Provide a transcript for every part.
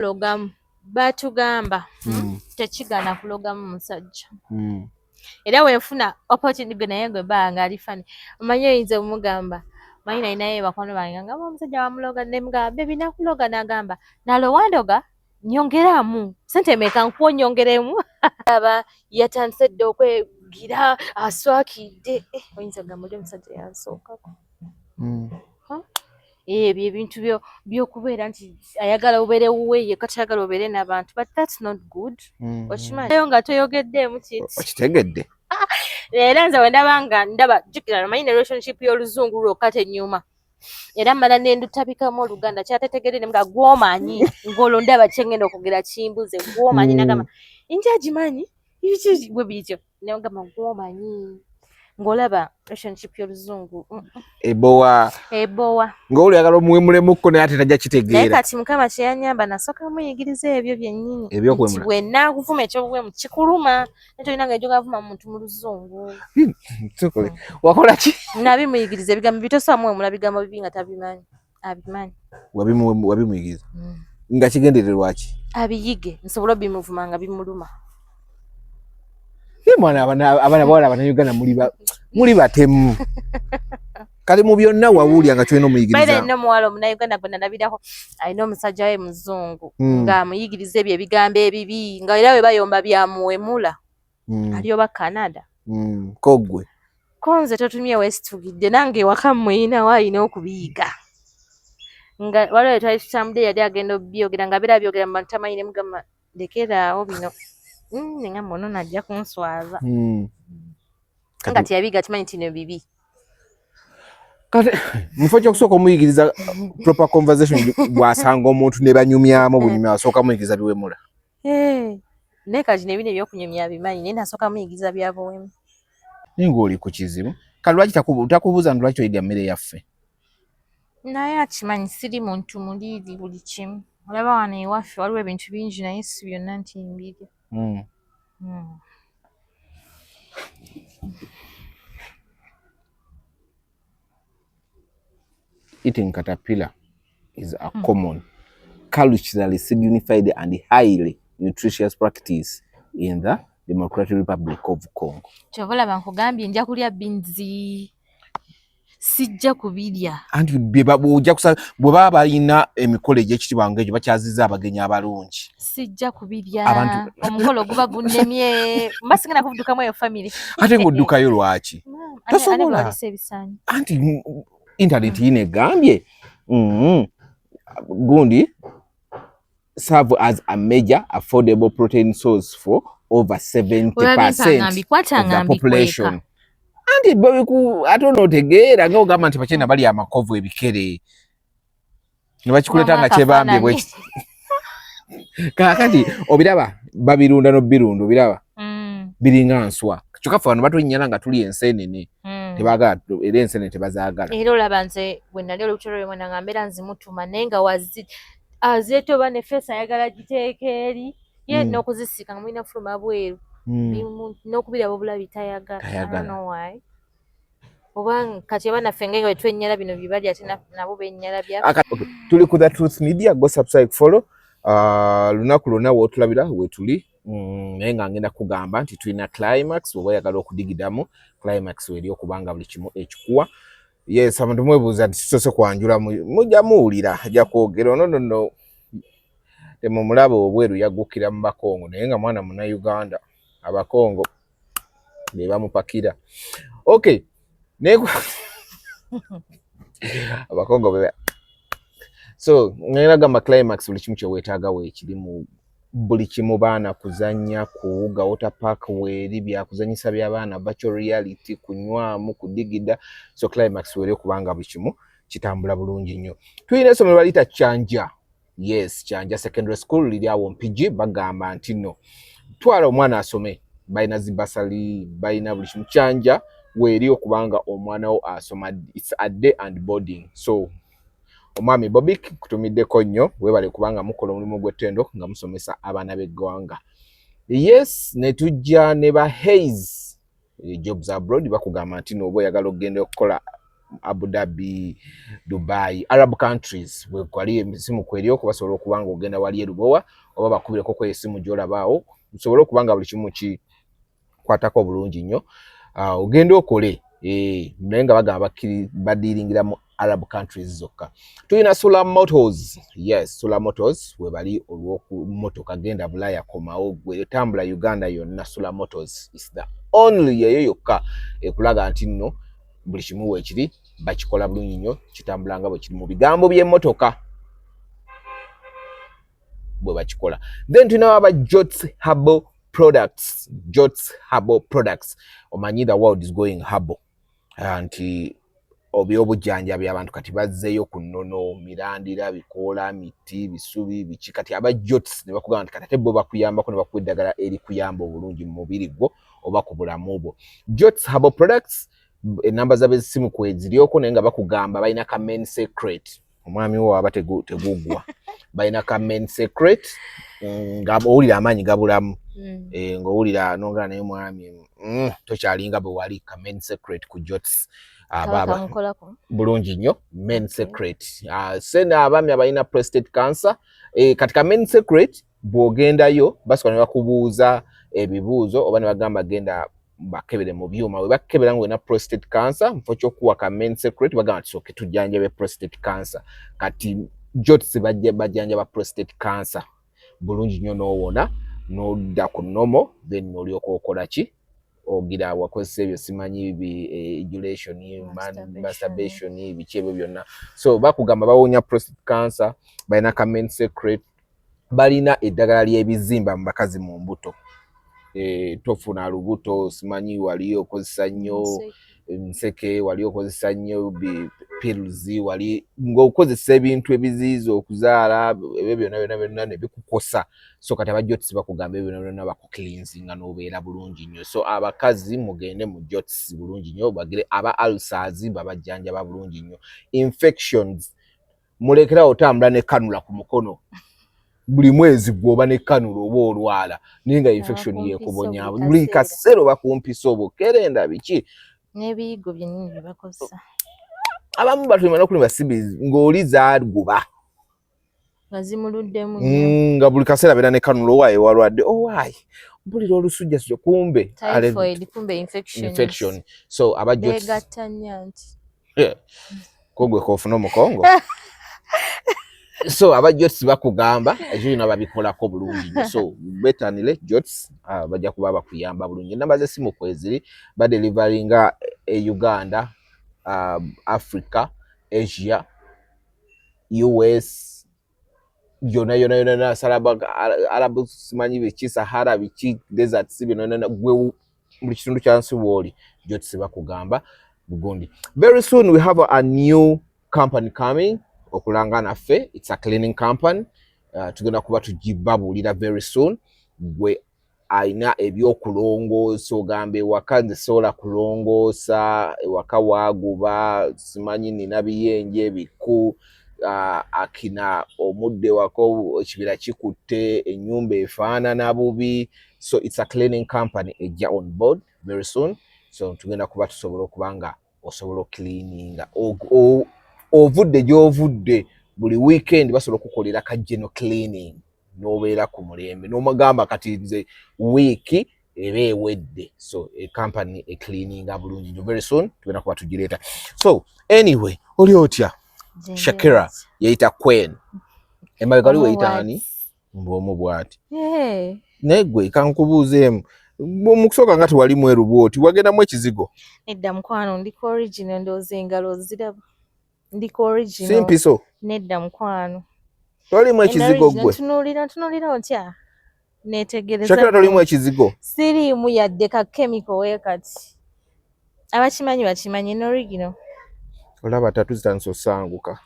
Logamu batugamba Tekigaana kulogamu musajja. Era wenfuna opportunity gwe naye gwe banga ali funny, omanyi oyinza omugamba, manyi nalinayo bakwano bange nga omusajja wamuloga, nemugamba, "Baby, nakuloga." Nagamba, "Nalowandoga, nyongeramu sente meka nkuwa nyongeremu." Aba yatandise dda okwegira aswakidde. Eh, oyinza ogamba oli omusajja yansookako. Ebyo ebintu byokubeera nti ayagala obeere wuwe yekka, tayagala obeere n'abantu, but that's not good. Okimanyi nga toyogeddeemu kiti. Okitegedde. Era nze wendaba nga ndaba, jjukira omanyi ne relationship y'oluzungu lwokka tenyuma, era mala nendutabikamu oluganda kyatetegedde, nga gwomanyi ng'olwo ndaba kyengenda okwogera kimbuze, gwomanyi. Nagamba nti agimanyi bwe bityo, negamba gwomanyi ng'olaba relationship y'oluzungu Ebowa. Ebowa. Ng'oli oyagala omuwemulemukko naye ate tajja Naye kitegeera. Kati Mukama kyeyanyamba, nasooka muyigiriza ebyo byennyini. Ebyokuwemula. Nti bwe naakuvuma ekyobuwemu kikuluma, naye tolina nga ejogavuma muntu mu luzungu. Tukole. Wakola ki? Nabimuyigiriza ebigambo bitosobola muwemula, bigambo bibi nga tabimanyi, abimanyi. Wabimuyigiriza nga kigendererwa ki? Abiyige nsobole obimuvuma nga bimuluma. Ye mwana, abaana bawala abannayuganda muli batemu. Kale mu byonna wawulya nga kyolina Baira omuyigiriza. Nina omuwala omunnayuganda gwe nalabirako alina omusajja we muzungu, ng'amuyigiriza ebyo ebigambo ebibi, nga era bwe bayomba byamuwemula. Ali oba Canada. Ko ggwe? Ko nze totumye weesitugidde nange ewaka mmuyinawo alina okubiyiga, nga waliwo we twali tutambudde yali agenda obyogera nga abeera abyogera mu bantu tamanyi, ne mugamba lekeraawo bino. Nengamba ono najja kunswaza. Nga teyabiyiga, kimanyi nti no bibi. Kati mu kifo ky'okusooka omuyigiriza proper conversation, bw'asanga omuntu ne banyumyamu bunyumya, asooka muyigiriza biwemula. Eh, naye kati nebino ebyokunyumya bimanyi, naye nasooka muyigiriza bya buwemu. Naye ng'oli ku kizibu. Kale lwaki takubuuza nti lwaki oyiga mmere yaffe? Naye akimanyi siri muntu muliiri buli kimu. Olaba wano ewaffe waliwo ebintu bingi, naye si byonna nti mbirya. Eating caterpillar is a common, culturally signified and highly nutritious practice in the Democratic Republic of Congo. Kyova olaba nkugambye nja kulya binzi, sijja kubirya. Anti ojja bwe baba balina emikolo egy'ekitiibwa ng'egyo, bakyaziza abagenyi abalungi. Sijja kubirya. Abantu Omukolo guba gunnemye, mba sigenda kuvuddukamu eyo family. Ate ng'oddukayo lwaki? Tosobola. Tosobola ebisaanyi. Anti internet yino egambye gundi serve as a major affordable protein source for over 70% of Mbikwata the population. Anti ate onootegeera nga ogamba nti Bachina bali amakovu, ebikere ne bakikuleeta nga kyebambye bwe kiti. Kaakati obiraba babirunda n'obirunda, obiraba biringa nswa, kyokka ffe wano batunnyala nga tuli enseenene. Tebaagala, era ensenene tebazaagala. Era olaba nze bwe nali olubuto lw'omwana nga mbeera nzimutuma, naye nga wazi azeeta oba ne face ayagala giteeka eri ye n'okuzisiika nga mulina fuluma bweru. N'okubiraba obulabi tayagala. I don't Tayagala. know why. Oba kati oba naffe nga bwe twenyala bino bye balya, ate nabo bennyala bya Okay. Tuli ku The Truth Media, go subscribe, follow. Lunaku lwonna wootulabira wetuli. Naye nga ngenda kugamba nti tulina Climax. Oba oyagala okudigidamu, Climax weri okubanga buli kimu ekikuwa. Yes, abantu mwebuuza nti tusoose kwanjula, mujja muwulira ajja kwogera ono nno temumulaba obweru, yaggukira mu Bakongo, naye nga mwana Munnayuganda, Abakongo be bamupakira. Okay, naye Abakongo be so ngenda gamba Climax buli kimu kyeweetaaga weekiri mu buli kimu, baana kuzannya, kuwuga, water park weeri, byakuzanyisa by'abaana, virtual reality, kunywamu, kudigida. So Climax weeri okubanga buli kimu kitambula bulungi nnyo. Tulina essomero baliyita Kyanja, yes, Kyanja Secondary School, liri awo Mpigi. Bagamba nti nno twala omwana asome, balina zi bursary, balina buli kimu. Kyanja weeri okubanga omwana wo asoma. It's a day and boarding. So omwami Bobik, kutumiddeko nnyo, weebale kubanga mukola omulimu gw'ettendo nga musomesa abaana b'eggwanga. Yes, ne tujja ne ba Hays Jobs Abroad, bakugamba nti nooba oyagala okugenda okukola Abu Dhabi, Dubai, Arab countries wewali esimu kweri okwo, basobola okuba nga ogenda wali e Lubowa oba bakubireko ku esimu gy'olabaawo, nsobole okuba nga buli kimu kikwatako bulungi nnyo. Ogenda okole naye nga bagamba badiringira mu Arab countries zokka. Tulina Sula Motors. Yes, Sula Motors webali olw'okumotoka. Genda Bulaya, komawo, gwe tambula Uganda yonna, Sula Motors is the only, yeyo yokka ekulaga nti nno buli kimu weekiri, bakikola bulungi nnyo, kitambula nga bwe kiri mu bigambo by'emmotoka bwe bakikola. Then tulina aba Jots Herbal Products. Jots Herbal Products, omanyi the world is going herbal, nti obyobujjanjabi abantu kati bazzeeyo ku nnono, mirandira, bikoola, miti, bisubi, biki. Kati aba Jots ne bakugamba nti kati ate bo bakuyambako ne bakuwa eddagala erikuyamba obulungi mu mubiri gwo oba ku bulamu bwo. Jots Herbal Products, enamba zab'essimu kwezirioko, naye nga bakugamba balina ka Men Secret. Omwami wo aba teguggwa, balina ka Men Secret nga owulira amaanyi gabulamu, ng'owulira nongera naye mwami tokyalinga bwe wali. Ka Men Secret ku Jots ababa bulungi nnyo. Men Secret, sena abaami abalina prostate cancer, kati ka Men Secret bw'ogendayo basooka ne bakubuuza ebibuuzo oba ne bagamba genda bakebere mu byuma. Bwe bakebera nga olina prostate cancer, mufo ky'okuwa ka Men Secret bagamba tusooke tujjanjabe prostate cancer. Kati Jots bajjanjaba prostate cancer bulungi nnyo, n'owona n'odda ku normal, then n'olyoka okola ki, ogira wakozesa ebyo simanyi ejaculation, masturbation, biki ebyo byonna. So bakugamba bawonya prostate cancer, balina ka Men Secret, balina eddagala ly'ebizimba mu bakazi mu mbuto, tofuna lubuto, simanyi wali okozesa nnyo nseke, wali okozesa nnyo pills, wali ng'okozesa ebintu ebiziyiza okuzaala, ebyo byonna byonna byonna ne bikukosa. So kati aba Jots bakugamba ebyo byonna byonna bakucleansinga n'obeera bulungi nnyo. So abakazi mugende mu Jots bulungi nnyo, bagire aba ulcers babajjanjaba bulungi nnyo, infections mulekerawo otambula ne cannula ku mukono buli mwezi, gwoba ne cannula oba olwala naye nga infection yekubonya buli kaseera, oba kumpisa obukerenda biki. N'ebiyigo byennyini bye bakozesa. Abamu batulima n'okulima sibi ng'oli zaaguba nga zimuluddemu. Nga buli kaseera abeera ne cannula, owaaye walwadde, owaaye mpulira olusujja sujja, kumbe typhoid, kumbe infection. Infection. So aba beegatta nnyo nti ko gwe koofuna omukongo. So aba Jots bakugamba ekyo kyonna babikolako bulungi nnyo. So betanire Jots, bajja kuba bakuyamba bulungi. Enamba z'essimu kweziri, badeliveringa e Uganda, Africa, Asia, US yonna yonna yonna, Arab, simanyi biki, Sahara biki, deserts byonna yonna, gwe buli kitundu kya nsi wooli, Jots bakugamba bugundi. Very soon we have a new company coming okulanga naffe. It's a cleaning company. Tugenda kuba tugibabuulira very soon. Gwe alina ebyokulongoosa, ogamba ewaka nze sobola kulongoosa ewaka, waaguba simanyi nina biyenje ebiku, akina omudde ewaka, ekibira kikutte, ennyumba efaanana bubi. So it's a cleaning company ejja on board very soon. So tugenda kuba tusobola okuba nga osobola ocleaninga ovudde gy'ovudde, buli weekend basobola okukolera ka general cleaning n'obeera ku mulembe n'omugamba kati nze wiiki eba ewedde. So e company ecleaninga bulungi nnyo, very soon tugenda kuba tugireeta. So anyway, oli otya Shakira? Yeyita Queen, emabega oli weyita ani? Mbwomu bw'ati. Naye gwe kankubuuzeemu, mu kusooka nga tewali mweru bw'oti, wagendamu ekizigo? Nedda mukwano, ndiko original, ndowooza engalo oziraba, ndiko original. Si mpiso? Nedda mukwano. Tolimu ekizigo gwe? Ntunuulira, ntunuulira otya, neetegereza. Shakira, tolimu ekizigo? Siriimu yadde ka chemical we. Kati abakimanyi bakimanyi n'original. Olaba tattoo zitandise osanguka.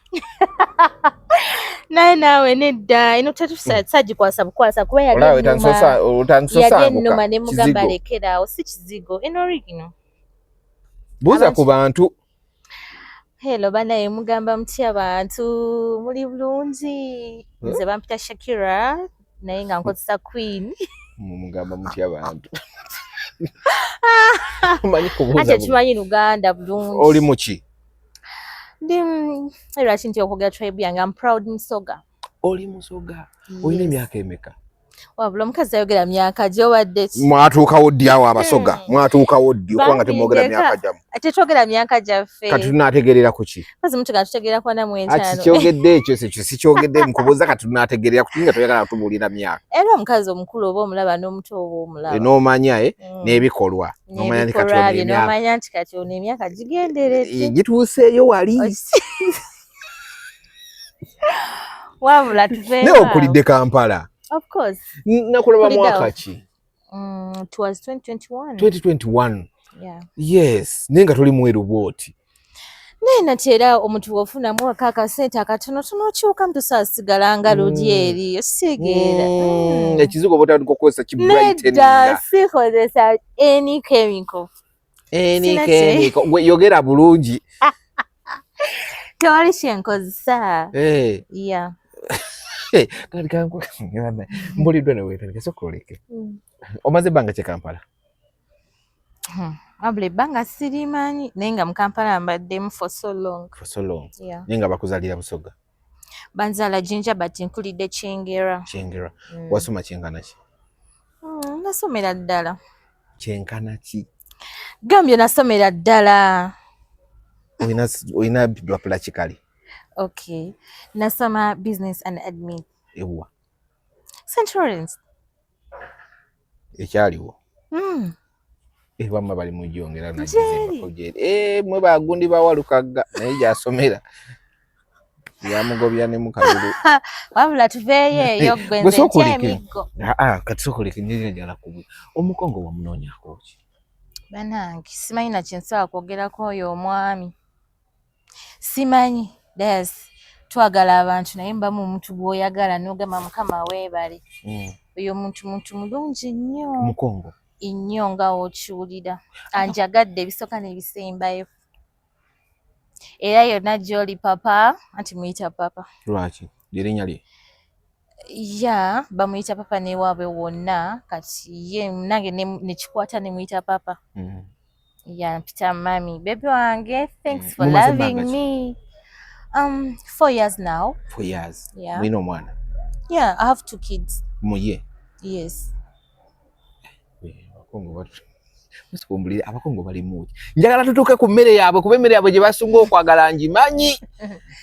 Naye naawe nedda, eno tattoo sagikwasa bukwasa kuba yali olaba otandise yali osanguka. Ennuma ne mugamba Kizigo. Lekeraawo, si kizigo, eno original. Buuza ku bantu. Hello banaye, mugamba mutya bantu, muli bulungi? Nze bampita Shakira naye nga nkozesa Queen. Mugamba mutya bantu, omanyi kubuuza Ate tumanyi Luganda bulungi. Oli muki? Ndi lwaki nti okwogera tribe yange, I'm proud Musoga. Oli Musoga? Olina emyaka emeka? Wabula omukazi ayogera myaka gy'owadde ki? Mwatuukawo ddi awo Abasoga? Mwatuukawo ddi okubanga temwogera myaka gyammwe? Tetwogera myaka gyaffe. Kati tunaategerera ku ki? Kazi mutuga tutegeera ku 45. Sikyogedde ekyo, ekyo sikyogedde. Nkubuuza kati tunaategerera ku ki nga toyagala tubuulira myaka? Era omukazi omukulu oba omulaba n'omuto oba omulaba. N'omanya n'ebikolwa n'omanya nti kati ono emyaka n'omanya nti kati ono emyaka gigenderedde. Gituuseeyo wali. Wabula tuveeyo. Naye okulidde Kampala? Of course. Nakulaba mwaka ki? It was 2021. 2021? Yeah. Yes, naye nga toli mweru bwoti. Naye nati era omuntu wofunamu aka akasente akatonotono okyukamu, tosobola nga luli eri ositegeera. Ekizigo bwotandika okukozesa ki? Nedda, sikozesa any chemical. Any chemical. Gwe yogera bulungi. Tewali kyenkozesa. Yeah. Mbuliddwa newetandika soka oleke. Omaze ebbanga kye Kampala? Wabula ebbanga sirimanyi, naye nga mu Kampala mbaddemu for so long. For so long. Yeah. Naye nga bakuzaalira Busoga? Banzaala Jinja, but nkulidde Kyengera. Kyengera. Wasoma kyenkana ki? Nasomera ddala. Kyenkana ki? Gambye nasomera ddala. Olina lwapula kikali? Okay, nasoma business and admin. Ewa? St Lawrence. Ekyaliwo? Bamma bali mujongera nagizimba mwe bagundi bawalukagga, naye gyasomera yamugobya ne mukalulu. Wabula tuveeyo eyo gwe, nze nkyemiggo. Kati sokoleke njagala kubu Omukongo wamunoonyako ki? Banange, simanyi nakyensobola kwogerako oyo omwami, simanyi. Das twagala abantu, naye mbamu omuntu gw'oyagala n'ogamba Mukama weebale. Oyo omuntu muntu mulungi nnyo. Mukongo? Nnyo, nga w'okiwulira anjagadde ebisooka n'ebisembayo, era yonna gy'oli papa, anti muyita papa. Lwaki lyerinnya lye? Ya, bamuyita papa newaabwe wonna, kati ye nange nekikwata nemuyita papa. Ya, mpita mami, baby wange, thanks for loving me. 4 years now. 4 years? Yeah. Mulina omwana? Yeah, I have two kids. Muye? Yes. Abakongo musikumbulire, Abakongo balimuki? Njagala tutuuke ku mmere yaabwe, kuba emmere yaabwe gye basinga okwagala ngimanyi.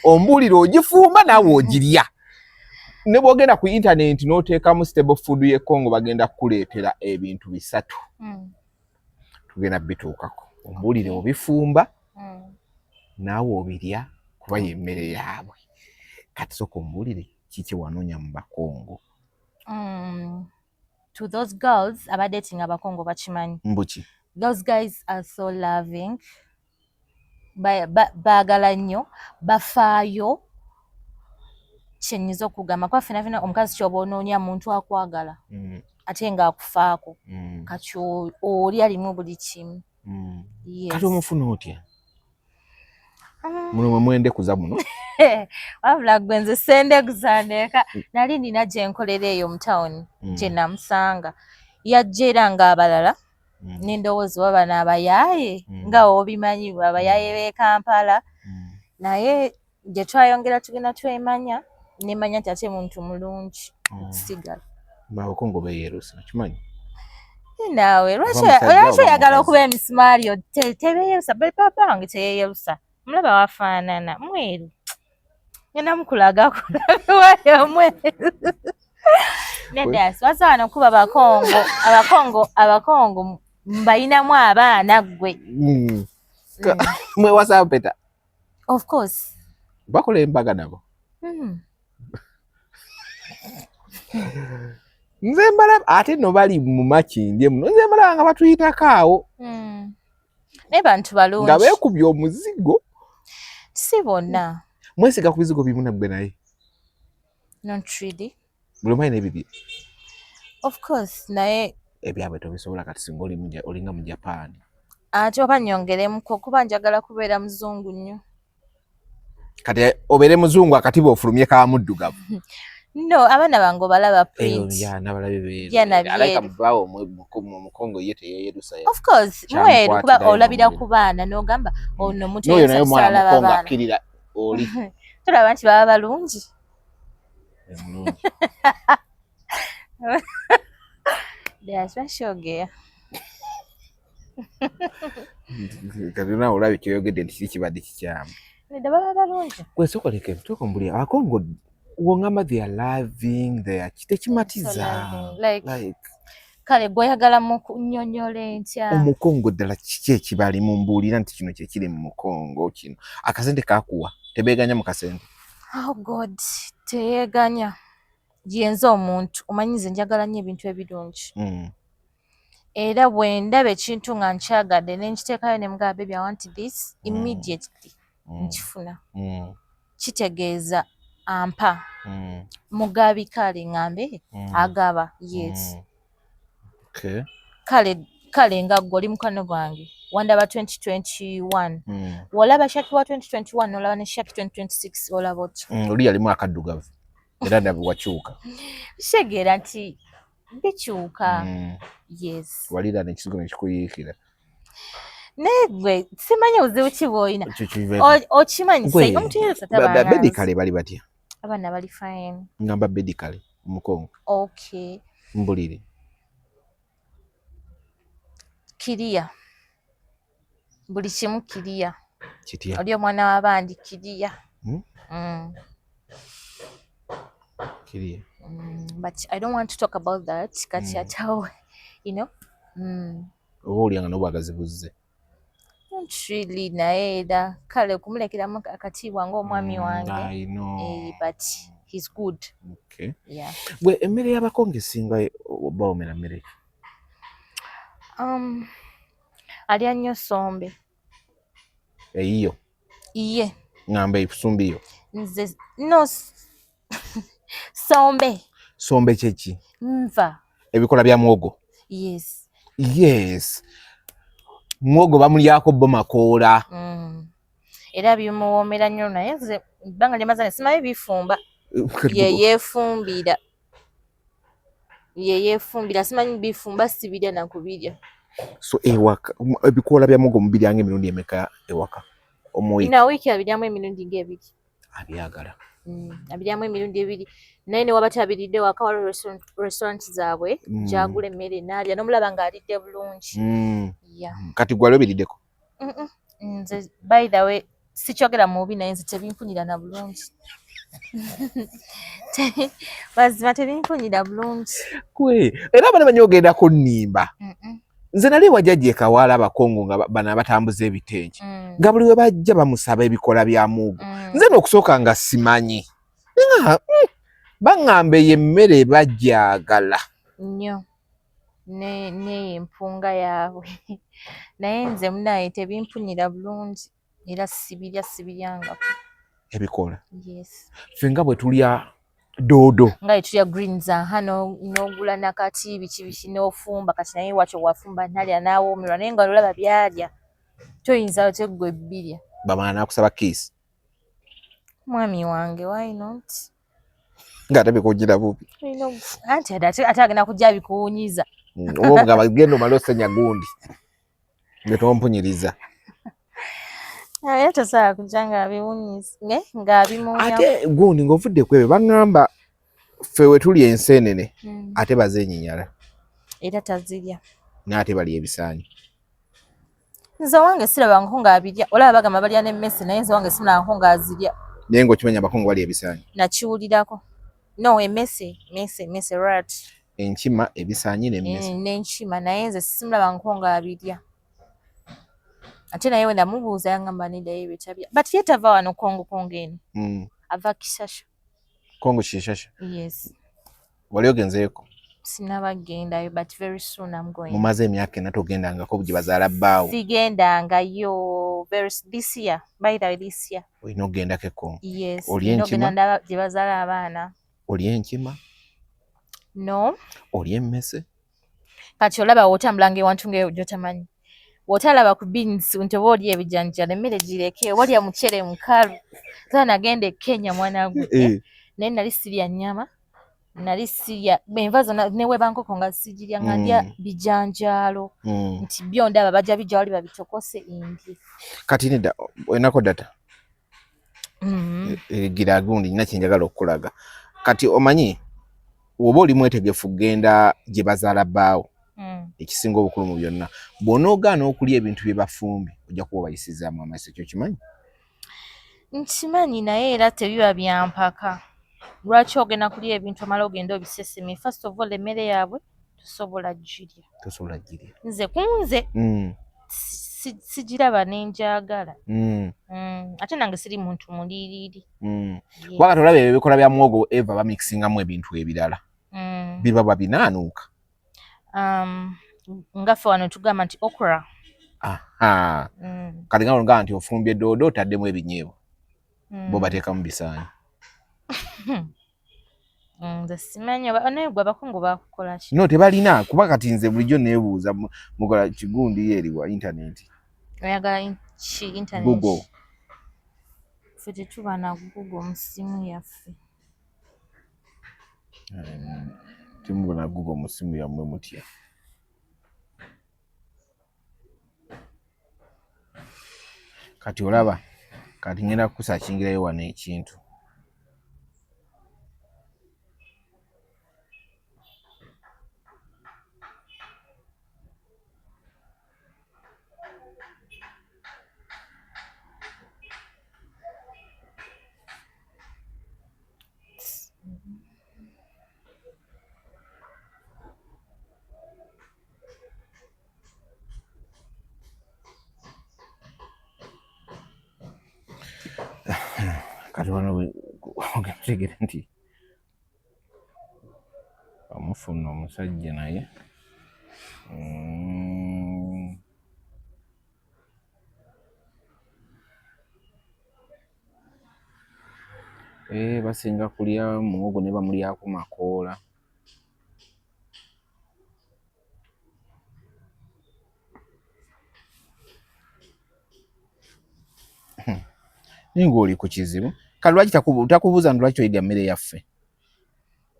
Ombuulire, ogifumba naawe ogirya? Ne bwogenda ku intaneti n'oteekamu stable food y'e Congo, bagenda kukuleetera ebintu bisatu. Tugenda bituukako, ombuulire obifumba naawe obirya, kuba yemmere yaabwe. Kati soka ombuulire kiki wanoonya mu Bakongo? To those girls abadating Abakongo, bakimanyi. Mbuki? Those guys are so loving. Baagala nnyo, bafaayo. Kyenyinza okugamba kuba fena fena omukazi kyoba onoonya muntu akwagala ate ng'akufaako. Kati oli alimu buli kimu. Yes. Kati omufuna otya? Muno mwe mwendekuza muno. Wabula gwe, nze sendekuza, ndeka. Nali nina gye nkolera eyo mu tawuni gye namusanga. Yajja era ng'abalala nendowooza oba bano abayaaye nga obimanyi abayaaye b'e Kampala, naye gye twayongera tugenda twemanya, nemanya nti ate muntu mulungi okusigala. Abakongo beeyerusa, okimanyi? Naawe lwaki oyagala okuba emisumaali? Tebeeyerusa, papa wange teyeeyerusa, mulaba wafaanana mweru, ngenda mukulaga kulabiwayo mweru. Nedda, siwasa wano kuba Bakongo, Abakongo, Abakongo mbayinamu abaana ggwe. Mwewasa mpeta? Of course. Bakola embaga nabo? Nze mbalaba ate no bali mu Makindye muno, nze mbalaba nga batuyitako awo. Naye bantu balungi. Nga beekubye omuzigo. Si bonna. Mwesiga ku bizigo bimu naggwe naye? Not really. Buli omu alina ebibye. Of course, naye Ebyabwe tobisobola. Kati singa olinga mu Japan. Ate oba nyongeremuko, kuba njagala kubeera muzungu nnyo. Kati obeere muzungu, akatiba ofulumye ka muddugavu. No, abaana bange obalaba print. Alabika mubaawo Omukongo ye teyeyerusa. Of course mweru, kuba olabira ku baana n'ogamba ono muto. Naye omwana Mukongo akkirira. Oli Tulaba nti baba balungi. Mulungi. Ddala kiba kyogera. Kati naawe olabye kyoyogedde nti kiri kibadde kikyamu. Nedda, baba balungi. Gwe sooka leke tusooke ombulire Abakongo wongamba they are loving, they are tekimatiza. So loving, like, Like kale gweoyagala mu kunnyonnyola entya? Omukongo ddala kiki ekibalimu? Mbuulira nti kino kyekiri mu Mukongo kino. Akasente kakuwa, tebeeganya mu kasente. Oh God, teyeeganya. Yenze omuntu omanyi nze njagala nnyo ebintu ebirungi. Era bwe ndaba ekintu nga nkyagadde ne nkiteekayo ne mugamba, "Baby, I want this," immediately nkifuna. Kitegeeza ampa. Mugabi, kale ŋŋambe agaba, yes. Okay. Kale nga ggwe oli mukwano gwange, wandaba 2021, w'olaba Shaki wa 2021 n'olaba ne Shaki 2026, olaba otyo? Oli yalimu akaddugavu era ndaba wakyuka. Kitegeera nti bikyuka. Yes. Walira nekisigo nekikuyiikira. Naye gwe simanyi obuzibu ki bw'olina. Ekyo kiveeko. Okimanyi Gwe, omuntu yesu tabanganzi. Bedikale bali batya? Abaana bali fine. Ngamba bedikale Omukongo. Okay. Mbulire. Kiriya, buli kimu kiriya. Kitya? Oli omwana w'abandi kiriya. Kiriya. But I don't want to talk about that kati. Atawo. Oba olyanga n'obwagazi buzze. Not really, naye era kale okumulekeramu akatiibwa ng'omwami wange. I know. Eh, but he's good. Okay. Yeah. Gwe emmere y'Abakongo esinga bawomera mmere ki? Alya nnyo sombe. Eyiyo? Iye. Ngamba efusumbi yo. Nze no sombe. Sombe kyeki? Nva. Ebikola bya muwogo? Yes. Yes, muwogo bamulyako bo makoola. Era bimuwoomera nnyo, naye nze ebbanga lyemaze ne simanyi bifumba. Ye yeefumbira, ye yeefumbira, simanyi bifumba, sibirya nakubirya. So ewaka ebikoola bya muwogo mubiryanga emirundi emeka ewaka omuwiiki? Na wiiki abiryamu emirundi ng'ebiri. Abyagala. Abiryamu emirundi ebiri, naye ne waba tabiridde waka, waliwo restaurant zaabwe gyagula emmere n'alya n'omulaba ng'alidde bulungi. Yeah. Kati gwali obiriddeko? Nze by the way sikyogera mubi, naye nze tebimpunyira na bulungi. Mazima tebimpunyira bulungi. Kwe era abana banyi ogenda kunnimba. Nze nali wajjajja ekawaala Abakongo nga bano abatambuza ebitengi, nga buli we bajja bamusaba ebikola bya muwogo. Nze n'okusooka nga simanyi. Nga, baŋŋamba eyo emmere bajagala. Nnyo neyo empunga yaabwe, naye nze munaye tebimpunyira bulungi era sibirya, sibiryangako. Ebikola? Yes. Ffe nga bwe tulya doodo. Nga etulya greens, aha, n'ogula nakati biki biki n'ofumba kati, naye wakyo wafumba nalya n'awoomerwa, naye nga olaba byalya toyinza teggwa ebbirya. Bamala nakusaba kiisi. Mwami wange, why not? Nga bikugira bubi. Anti ate agenda kujja abikuwunyiza. Oba omugamba, "Genda omale osenya gundi nge tompunyiriza." Era tosobola kujja ng'abiwunyiza ng'abimunya. Ate gundi ng'ovudde ku ebyo, baŋŋamba ffe we tuli enseenene ate bazeenyinyala. Era tazirya. Naye ate balya ebisaanyi. Nze owange sirabangako ng'abirya. Olaba bagamba balya n'emmese, naye nze owange simulabangako ng'azirya. Naye ng'okimanya Abakongo balya ebisaanyi. Nakiwulirako no emmese, mese, mese, rat. Enkima, ebisaanyi n'emmese. N'enkima, naye nze simulabangako ng'abirya. Ate naye we namubuuza yangamba nedda, ye byetabya, but ye tava wano Kongo, Kongo eno. Ava Kishasha. Kongo Kishasha? Yes. Wali ogenzeeko? Sinabagendayo, but very soon I'm going. Mumaze emyaka 4 togendangako gye bazaala bbaawo. Sigendangayo. This year, by the way, this year. Olina okugendako e Kongo. Yes. Olya Nina enkima? ogenda ndaba gye bazaala abaana. Olya enkima? No. Olya emmese? Kati olaba wotambulanga ewantu ngaeyo gyotamanyi, wotalaba ku beans nti oba olya ebijanjalo, emmere gireke, oba olya mucere mukalu. Sasa nagenda e Kenya, mwana gwe, naye nali sirya nnyama, nali sirya enva zonna, neweba nkoko nga sigirya, nga ndya bijanjaalo. Nti byo ndaba bajja bijja wali babitokose ndye. Kati nedda, olinako data? Mm. Eh, gira gundi nina kyenjagala okukulaga kati omanyi woba oli mwetegefu kugenda gye bazaala bbaawo Ekisinga obukulu mu byonna bw'onoogaana okulya ebintu bye bafumbye ojja kuba obayisizaamu amaaso ekyo okimanyi Nkimanyi naye era tebiba byampaka lwaki ogenda kulya ebintu omala ogenda obiseseme first of all emmere yaabwe tosobola girya tosobola girya nze kunze Sigiraba nenjagala Ate nange siri muntu muliiriri Kuba kati olaba ebyo ebikola bya muwogo eva bamikisingamu ebintu ebirala Biba babinaanuuka Nga ffe wano tugamba nti okra Kati nga nga nti ofumbye doodo otaddemu ebinyeebwa bo bateekamu bisaanyi Nze simanyi oba naye gwe abakungu bakukola ki no tebalina kuba kati nze bulijjo neebuuza mukola kigundi ye eriwa intaneti oyagala ki internet Google. Ffe tetuba na Google mu ssimu yaffe Temuba na Google mu ssimu yammwe mutya kati olaba kati ngenda kukusakingirayo wano ekintu Kati wano otegere nti omufuna omusajja naye Basinga kulya muwogo ne bamulyako makoola. Naye ng'oli ku kizibu kale lwaki takubuuza nti lwaki toyiga mmere yaffe?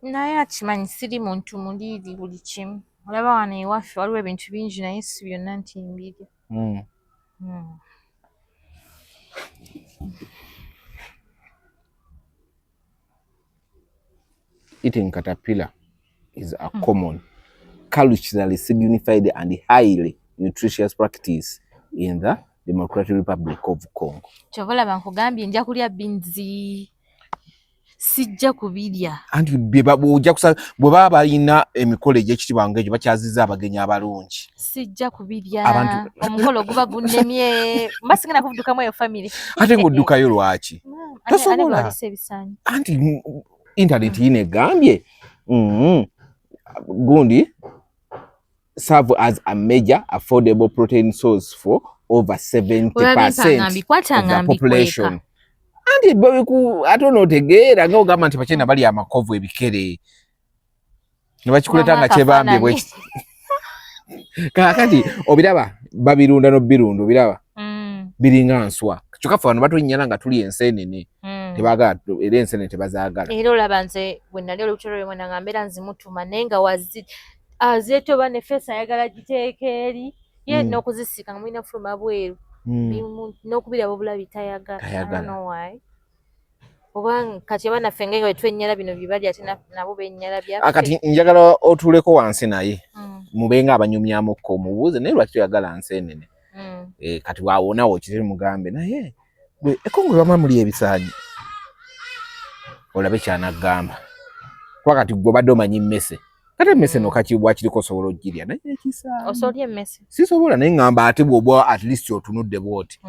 Naye akimanyi siri muntu muliiri buli kimu. Olaba wano ewaffe waliwo ebintu bingi naye si byonna nti mbirya. Eating caterpillar is a common, culturally signified and highly nutritious practice in the Democratic Republic of Congo. Kyova olaba nkugambye nja kulya binzi sijja kubirya. Anti ojja kusa bwe baba balina emikolo egy'ekitiibwa ng'egyo bakyaziza abagenyi abalungi. Sijja kubirya. Omukolo guba gunnemye mba sigenda kuvuddukamu eyo family. Ate ng'oddukayo lwaki? Tosobola. Anti internet yino egambye gundi serve as a major affordable protein source for over 70% of the population. Anti ate onootegeera nga ogamba nti Bachina bali amakovu ebikere ne bakikuleta nga kyebambye bwe kaakati obiraba babirunda n'obirunda obiraba biringa nswa kyokka ffe wano batunnyala nga tuli enseenene tebaagala era enseenene tebazaagala era olaba nze bwe nali olubuto lw'omwana nga mbeera nzimutuma naye nga wazi azeetoba ne feesi ayagala giteeka eri ye n'okuzisiika nga mulina fuluma bweru n'okubiraba obulabi tayagala. I don't know why. Oba kati oba naffe nga bwe twenyala bino bye balya ate nabo bennyala byaffe. Kati njagala otuuleko wansi naye mube nga abanyumyamukko omubuuze naye lwaki toyagala nseenene kati wawonawo kiri mugambe naye gwe ekongo bama muli ebisaanyi olabe kyanagamba kuba kati gwe obadde omanyi mmese kati emmese no kakibwa kiriko osobola okugirya naye ekisaanyi osobola emmese sisobola naye ngamba ate bw'oba at least otunudde bw'oti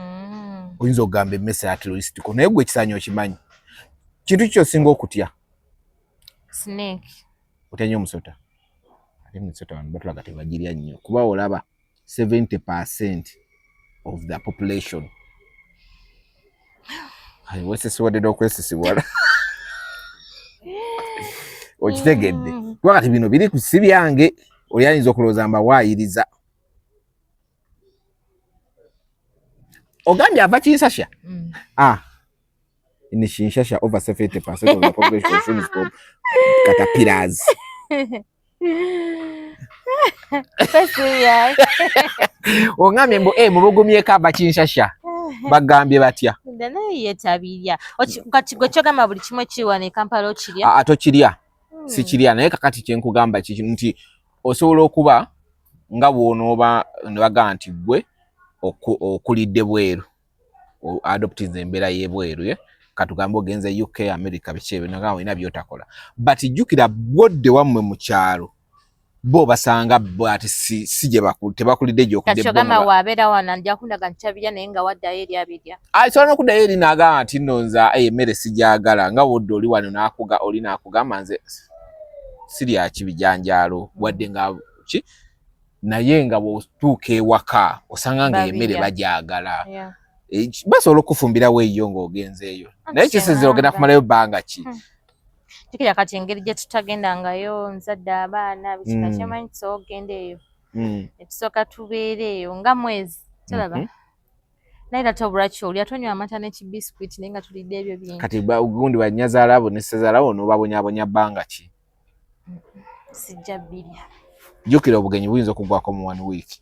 oyinza okugamba emmese at least ko naye gwe ekisaanyi okimanyi kintu ki ky'osinga okutya Snake. Otya nnyo omusota ate emisota wano batulaga tebagirya nnyo kuba olaba 70% of the population wesisiwadde n'okwesisiwala okitegedde kuba kati bino biri ku si byange oli ayinza okulowooza mbawaayiriza ogambye ava Kinshasa In Kinshasa over 70% of the population consumes caterpillars. Ongambye mbu mubugumyeko ava Kinshasa. Bagambye batya? Naye ye tabirya. Kati gwe kyogamba buli kimu ekiri wano e Kampala okirya? Aa, tokirya. Sikirya, naye kakati kyenkugamba kiki nti osobola okuba nga bw'onooba ne bagamba nti ggwe okulidde bweru, adoptinze embeera y'ebweru, ye katugambe ogenze UK, America, biki ebyo, nagamba olina byotakola, but jjukira bwodde wammwe mu kyalo bo basanga bo ate si gye tebakulidde gy'okulidde. Kati ogamba wabeera wano ajja kundaga nti tabirya, naye nga waddayo eri abirya. Asobola n'okuddayo eri n'agamba nti nno nze emmere sigyagala, nga wodde oli wano n'akuga oli n'akugamba nze sirya kibijanjaalo, wadde nga ki, naye nga bw'otuuka ewaka osanga nga emmere bagyagala. Basobola okufumbirawo eyo ng'ogenzeeyo, naye kisinzira ogenda kumalayo bbanga ki. Jjukira kati engeri gye tutagendangayo, nzadde abaana bikika, kyemanyi tusobola okugenda eyo netusooka tubeere eyo nga mwezi, tolaba. Naye era tobula kyolya, tonywa amata n'ekibiscuit, naye nga tulidde ebyo bingi. Kati gundi bannyazaala bo ne ssezaala bo n'obabonyaabonya bbanga ki? Sijja birya. Jjukira obugenyi buyinza okuggwako mu one week.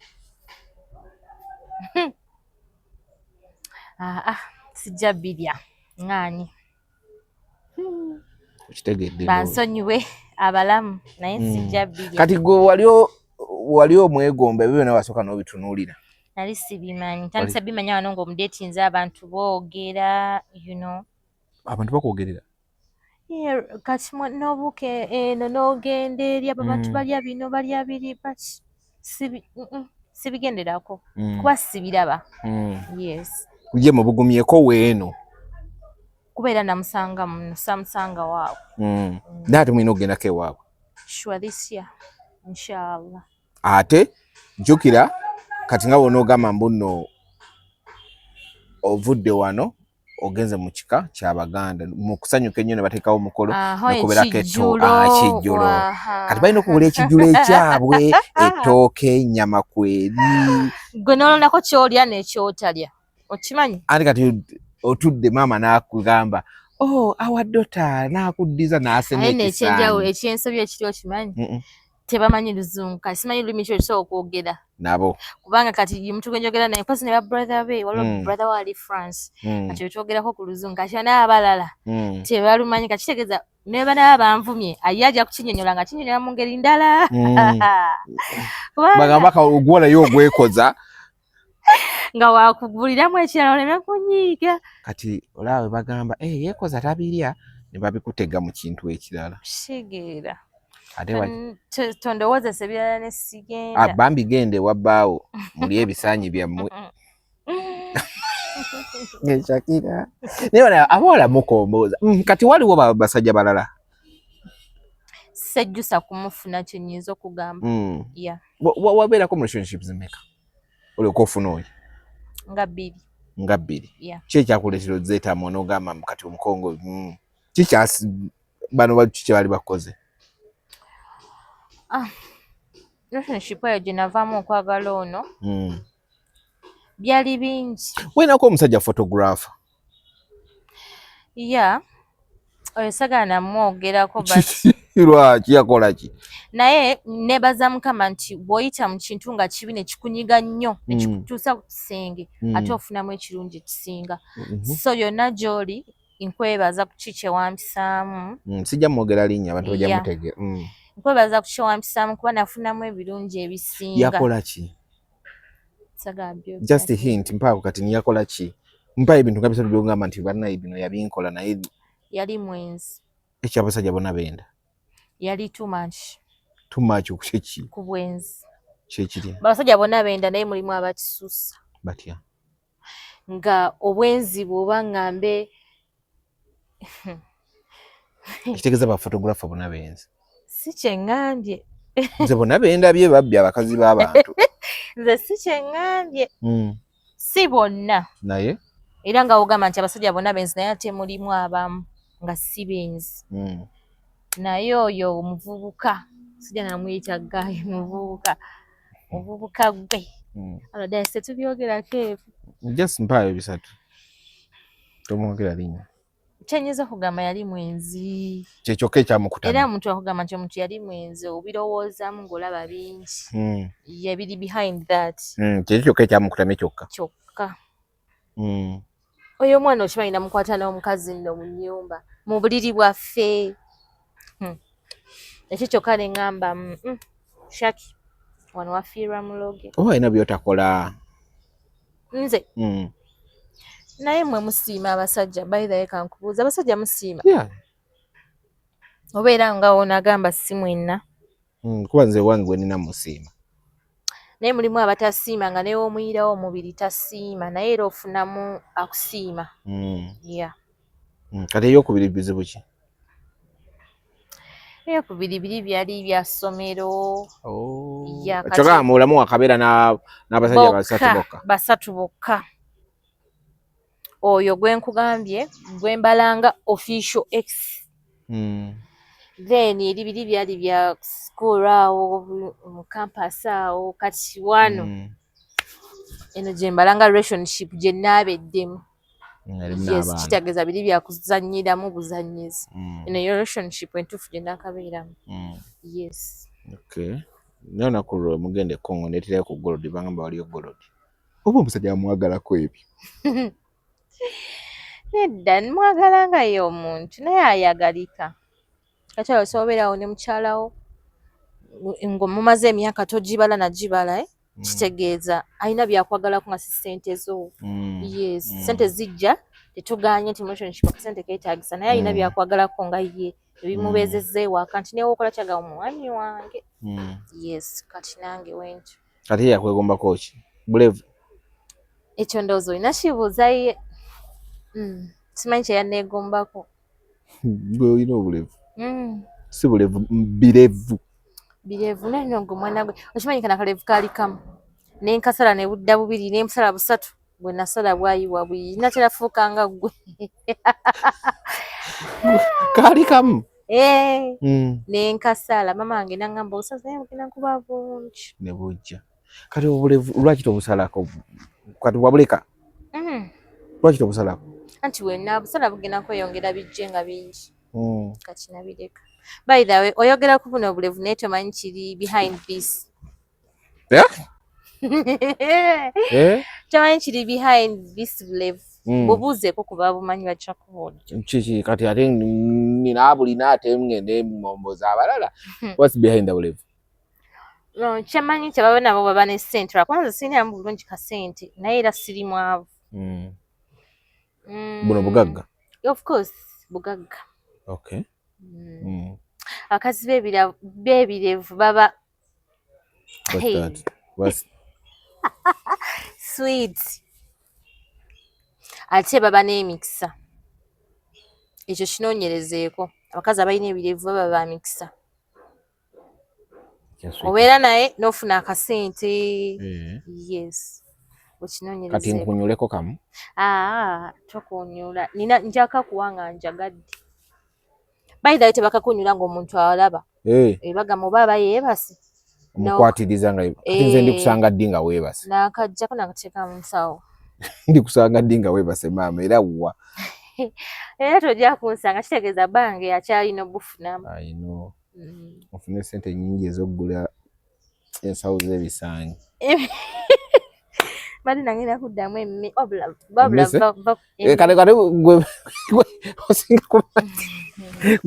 Aa, sijja birya, ŋŋaanyi. Okitegedde? Bansonyiwe abalamu, naye sijja birya. Kati gwe wali omwegomba, ebyo byonna wasooka n'obitunuulira? Nali sibimanyi, ntandise bimanya wano ng'omudeetinze, abantu boogera. Abantu bakwogerera? Yeah, kati n'obuuka eno n'ogenda eri abo abantu balya bino, balya biri, but sibigenderako kuba sibiraba. Yes. Ye mubugumyeko weeno? Kubeera namusanga muno, samusanga waabwe. Naye ate mulina okugendako ewaabwe. Sure, this year inshallah. Ate jjukira kati nga bw'onoogamba mbu nno ovudde wano ogenze mu kika kyabaganda mu kusanyuka ennyo ne bateekawo omukolo nekubeerako ekijjulo. Kati balina okugula ekijjulo ekyabwe, ettooke, ennyama kweri. Gwe nolondako kyolya nekyotalya, okimanyi. Anti kati otudde, maama n'akugamba, "Oh, our daughter," n'akuddiza n'asena. Ekyenjawulo ekyensobi ekiri, okimanyi tebamanyi luzungu, kati simanyi lulimi ki olusobola okwogera nabo. Kubanga kati omuntu gwe njogera naye mpozi ne ba brother be, waliwo brother we ali France, kati wetwogerako ku luzungu, kati n'abalala tebalumanyi. Kati kitegeeza ne banaba banvumye, aye ajja kukinyonyola nga kinyonyola mu ngeri ndala. Bagamba ogwolayo ogwekoza. Nga wakuguliramu ekirala oleme kunyiiga. Kati olaba bwe bagamba, "Eh, yeekoza tabirya," ne babikutega mu kintu ekirala. Kitegeera. Ate Tondowoozesa ebirala ne sigenda. Bambi genda ewa bbaawo muli ebisaanyi byammwe. Shakira, naye bano abawala mukombooza. Kati waliwo basajja balala? Sejjusa kumufuna, kyenyinza okugamba. Yeah. Wabeerako mu relationships mmeka olyoka ofuna oyo? Nga bbiri. Nga bbiri? Yeah. Ki ekyakuleetera ozeetamu n'ogamba kati omukongo, kikyasi bano ki kye bali bakoze? Ah, relationship eyo gye navaamu okwagala ono, byali bingi. Walinako omusajja photographer? Yeah, oyo sagala namwogerako, but Lwaki? Yakola ki? Naye nebaza Mukama nti bw'oyita mu kintu nga kibi ne kikunyiga nnyo ne kikutuusa ku kisenge, ate ofunamu ekirungi ekisinga. So yonna gy'oli, nkwebaza ku ki kye wampisaamu. Sijja mwogera linnya, abantu bajja mutegeera. Nkwebaza ku kye wampisaamu kuba nafunamu ebirungi ebisinga. Yakola ki? Sagala byogera. Just a hint, mpaako kati niyakola ki, mpa ebintu nga bisatu byogamba nti bannaye bino yabinkola, naye. Yali mwenzi. Ekyabasajja bonna benda. Yali too much. Too much kyeki? Ku bwenzi. Kyekiri? Abasajja bonna benda, naye mulimu abakisusa. Batya? Nga obwenzi bw'oba ŋŋambe. Ekitegeeza ba photographer bonna benzi? Si kyeŋŋambye. Nze bonna bendabye babbi abakazi b'abantu. Nze si kyeŋŋambye. Si bonna. Naye Era nga wogamba nti abasajja bonna benzi, naye ate mulimu abamu nga si benzi. Naye oyo omuvubuka sijja namuyita guy, muvubuka, muvubuka gwe. Abadde tetubyogerako ebyo. Just mpaayo bisatu, tomwogera linnya. Kyenyinza okugamba, yali mwenzi. Kyekyokka ekyamukutama? Era omuntu akugamba nti omuntu yali mwenzi, obirowoozaamu ng'olaba bingi ye biri behind that. Kyekyo kyokka ekyamukutamye kyokka? Kyokka. Oyo omwana okimanyi namukwata n'omukazi nno mu nnyumba mu buliri bwaffe. Ekyo kyokka ne ŋŋamba, Shaki wano wafiirwa muloge. Oba alina byotakola. Nze naye mmwe musiima abasajja. By the way, kankubuuza, abasajja musiima? Yeah. Obeera nga woonagamba si mwenna. Kuba nze wange gwe nina musiima. Naye mulimu abatasiima, nga newoomuyirawo omubiri tasiima, naye era ofunamu akusiima. Yeah. Kati eyokubiri bizibu ki? Eyokubiri biri byali bya ssomero. Oh. Yeah, kati- Kyokka mu bulamu wakabeera n'abasajja basatu bokka. Basatu bokka. Oyo gwe nkugambye gwe mbalanga official ex. Then eri biri byali bya school awo mu campus awo. Kati wano eno gye mbalanga relationship gye naabeddemu. Erimu Yes. n'abaana. Kitegeeza biri byakuzannyiramu buzannyizi. Eno yo relationship entuufu gye naakabeeramu. Yes. Okay. Naye olunaku lwe mugenda e Congo, ndeeterayo ku gold, bangamba waliyo gold. Oba omusajja amwagalako ebyo? Nedda, mwagala nga ye omuntu naye ayagalika. Kati awo osobola obeerawo ne mukyalawo nga mumaze emyaka togibala nagibala, eh? Kitegeeza alina byakwagalako nga si ssente zo. Yes. Ssente zijja, tetuganye nti relationship akasente keetaagisa, naye alina byakwagalako nga ye ebimubeezezza ewaka nti newokola kyaga omwami wange. Yes, kati nange wentyo. Kati ye yakwegombako ki? Bulevu? Ekyo ndowooza olina kibuuza ye. Simanyi kyeyanneegombako. Gwe olina obulevu. Si bulevu, birevu. Birevu, naye nno gwe mwana gwe okimanyi kana akalevu kaali kamu nenkasala ne budda bubiri, nensala busatu, bwe nasala bwayiwa buyi, natera fuuka nga ggwe. Kaali kamu? Eh, nenkasala, mama wange nangamba obusazi naye bugenda kuba bungi. Ne bujja. Kati obulevu lwaki tobusalako? Kati wabuleka? Lwaki tobusalako? Anti wenna busala bugenda kweyongera bijje nga bingi. Kati nabireka. By the way, oyogera ku buno obulevu naye tomanyi kiri behind this. Eh? Eh? Tomanyi kiri behind this bulevu. Bubuuzeeko kuba bumanyi, bajja kubuulira. Kiki kati? Ate nina bulina, ate ngende ngomboza abalala. What's behind the bulevu? No, kyemanyi kyebaba nabo baba ne ssente, lwakuba nze sirinamu bulungi kasente, naye era siri mwavu. Buno bugagga? Of course bugagga. Okay. Abakazi b'ebirevu baba What's Hey. that? What's sweet, ate baba n'emikisa. Ekyo kinoonyerezeeko, abakazi abalina ebirevu baba ba mikisa. Yes. Obeera naye n'ofuna akasente. Eh. Yes, Kati okinoonyerezeeko. nkunyuleko kamu. Aa, tokunyula, nina njakakuwa nga njagadde. By the way, tebakakunyula ng'omuntu alaba. Eh, Eh, bagamba oba aba yeebase. Omukwatiriza nga kati nze Eh. ndikusanga ddi nga weebase? N'akaggyako n'akateeka mu nsawo. Ndikusanga ddi nga weebase, maama? Era wa? Era tojja kunsanga, kitegeeza bange akyalina obufunamu. I know. Ofune sente nyingi ez'okugula ensawo z'ebisaanyi. Bali nangenda kuddamu emme wabula wabula Emmese? va Eh, kale kale gwe osinga gwe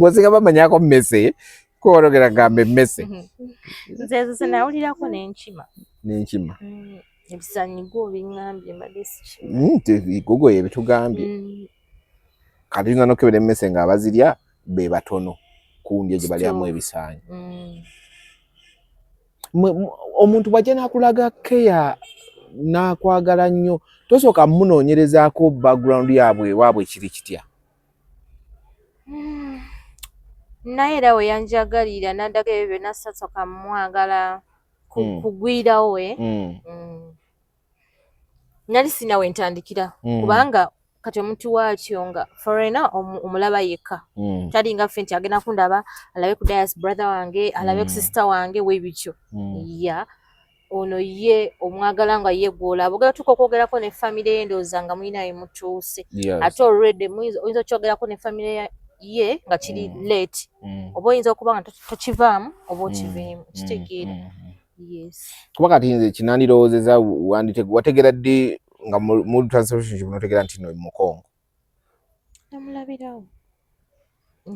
osinga bamanyako mmese, kuologera gamba emmese. Nze ezo sinawulirako n'enkima. N'enkima. Ebisaanyi gwe obiŋŋambye, mbadde sikima. Gogo ebitugambye. Kati tuyinza n'okukebera emmese ng'abazirya be batono ku ndya gye balyamu Kituufu. ebisaanyi. Omuntu bw'ajja n'akulaga keya n'akwagala nnyo, tosooka munoonyerezaako background yaabwe, ewaabwe kiri kitya? Naye era we yanjagalira n'andaga ebyo byonna, sasooka mwagala kugwirawo, eh? Nali sina we ntandikira, kubanga kati omuntu waakyo nga foreigner omulaba yekka, talinga ffe nti agenda kundaba alabe ku dias brother wange, alabe ku sister wange webityo. Ya ono ye omwagala nga ye gwolaba, ogenda tuuka okwogerako ne famire ye, ndowooza nga mulina we mutuuse. Ate already oyinza okyogerako ne famire ye nga kiri late, oba oyinza okuba nga tokivaamu oba okiveemu, kitegeera? Yes. Kuba kati nze kinandirowoozeza, wategera ddi Nga mu translation munotegera nti no Mukongo. Namulabirawo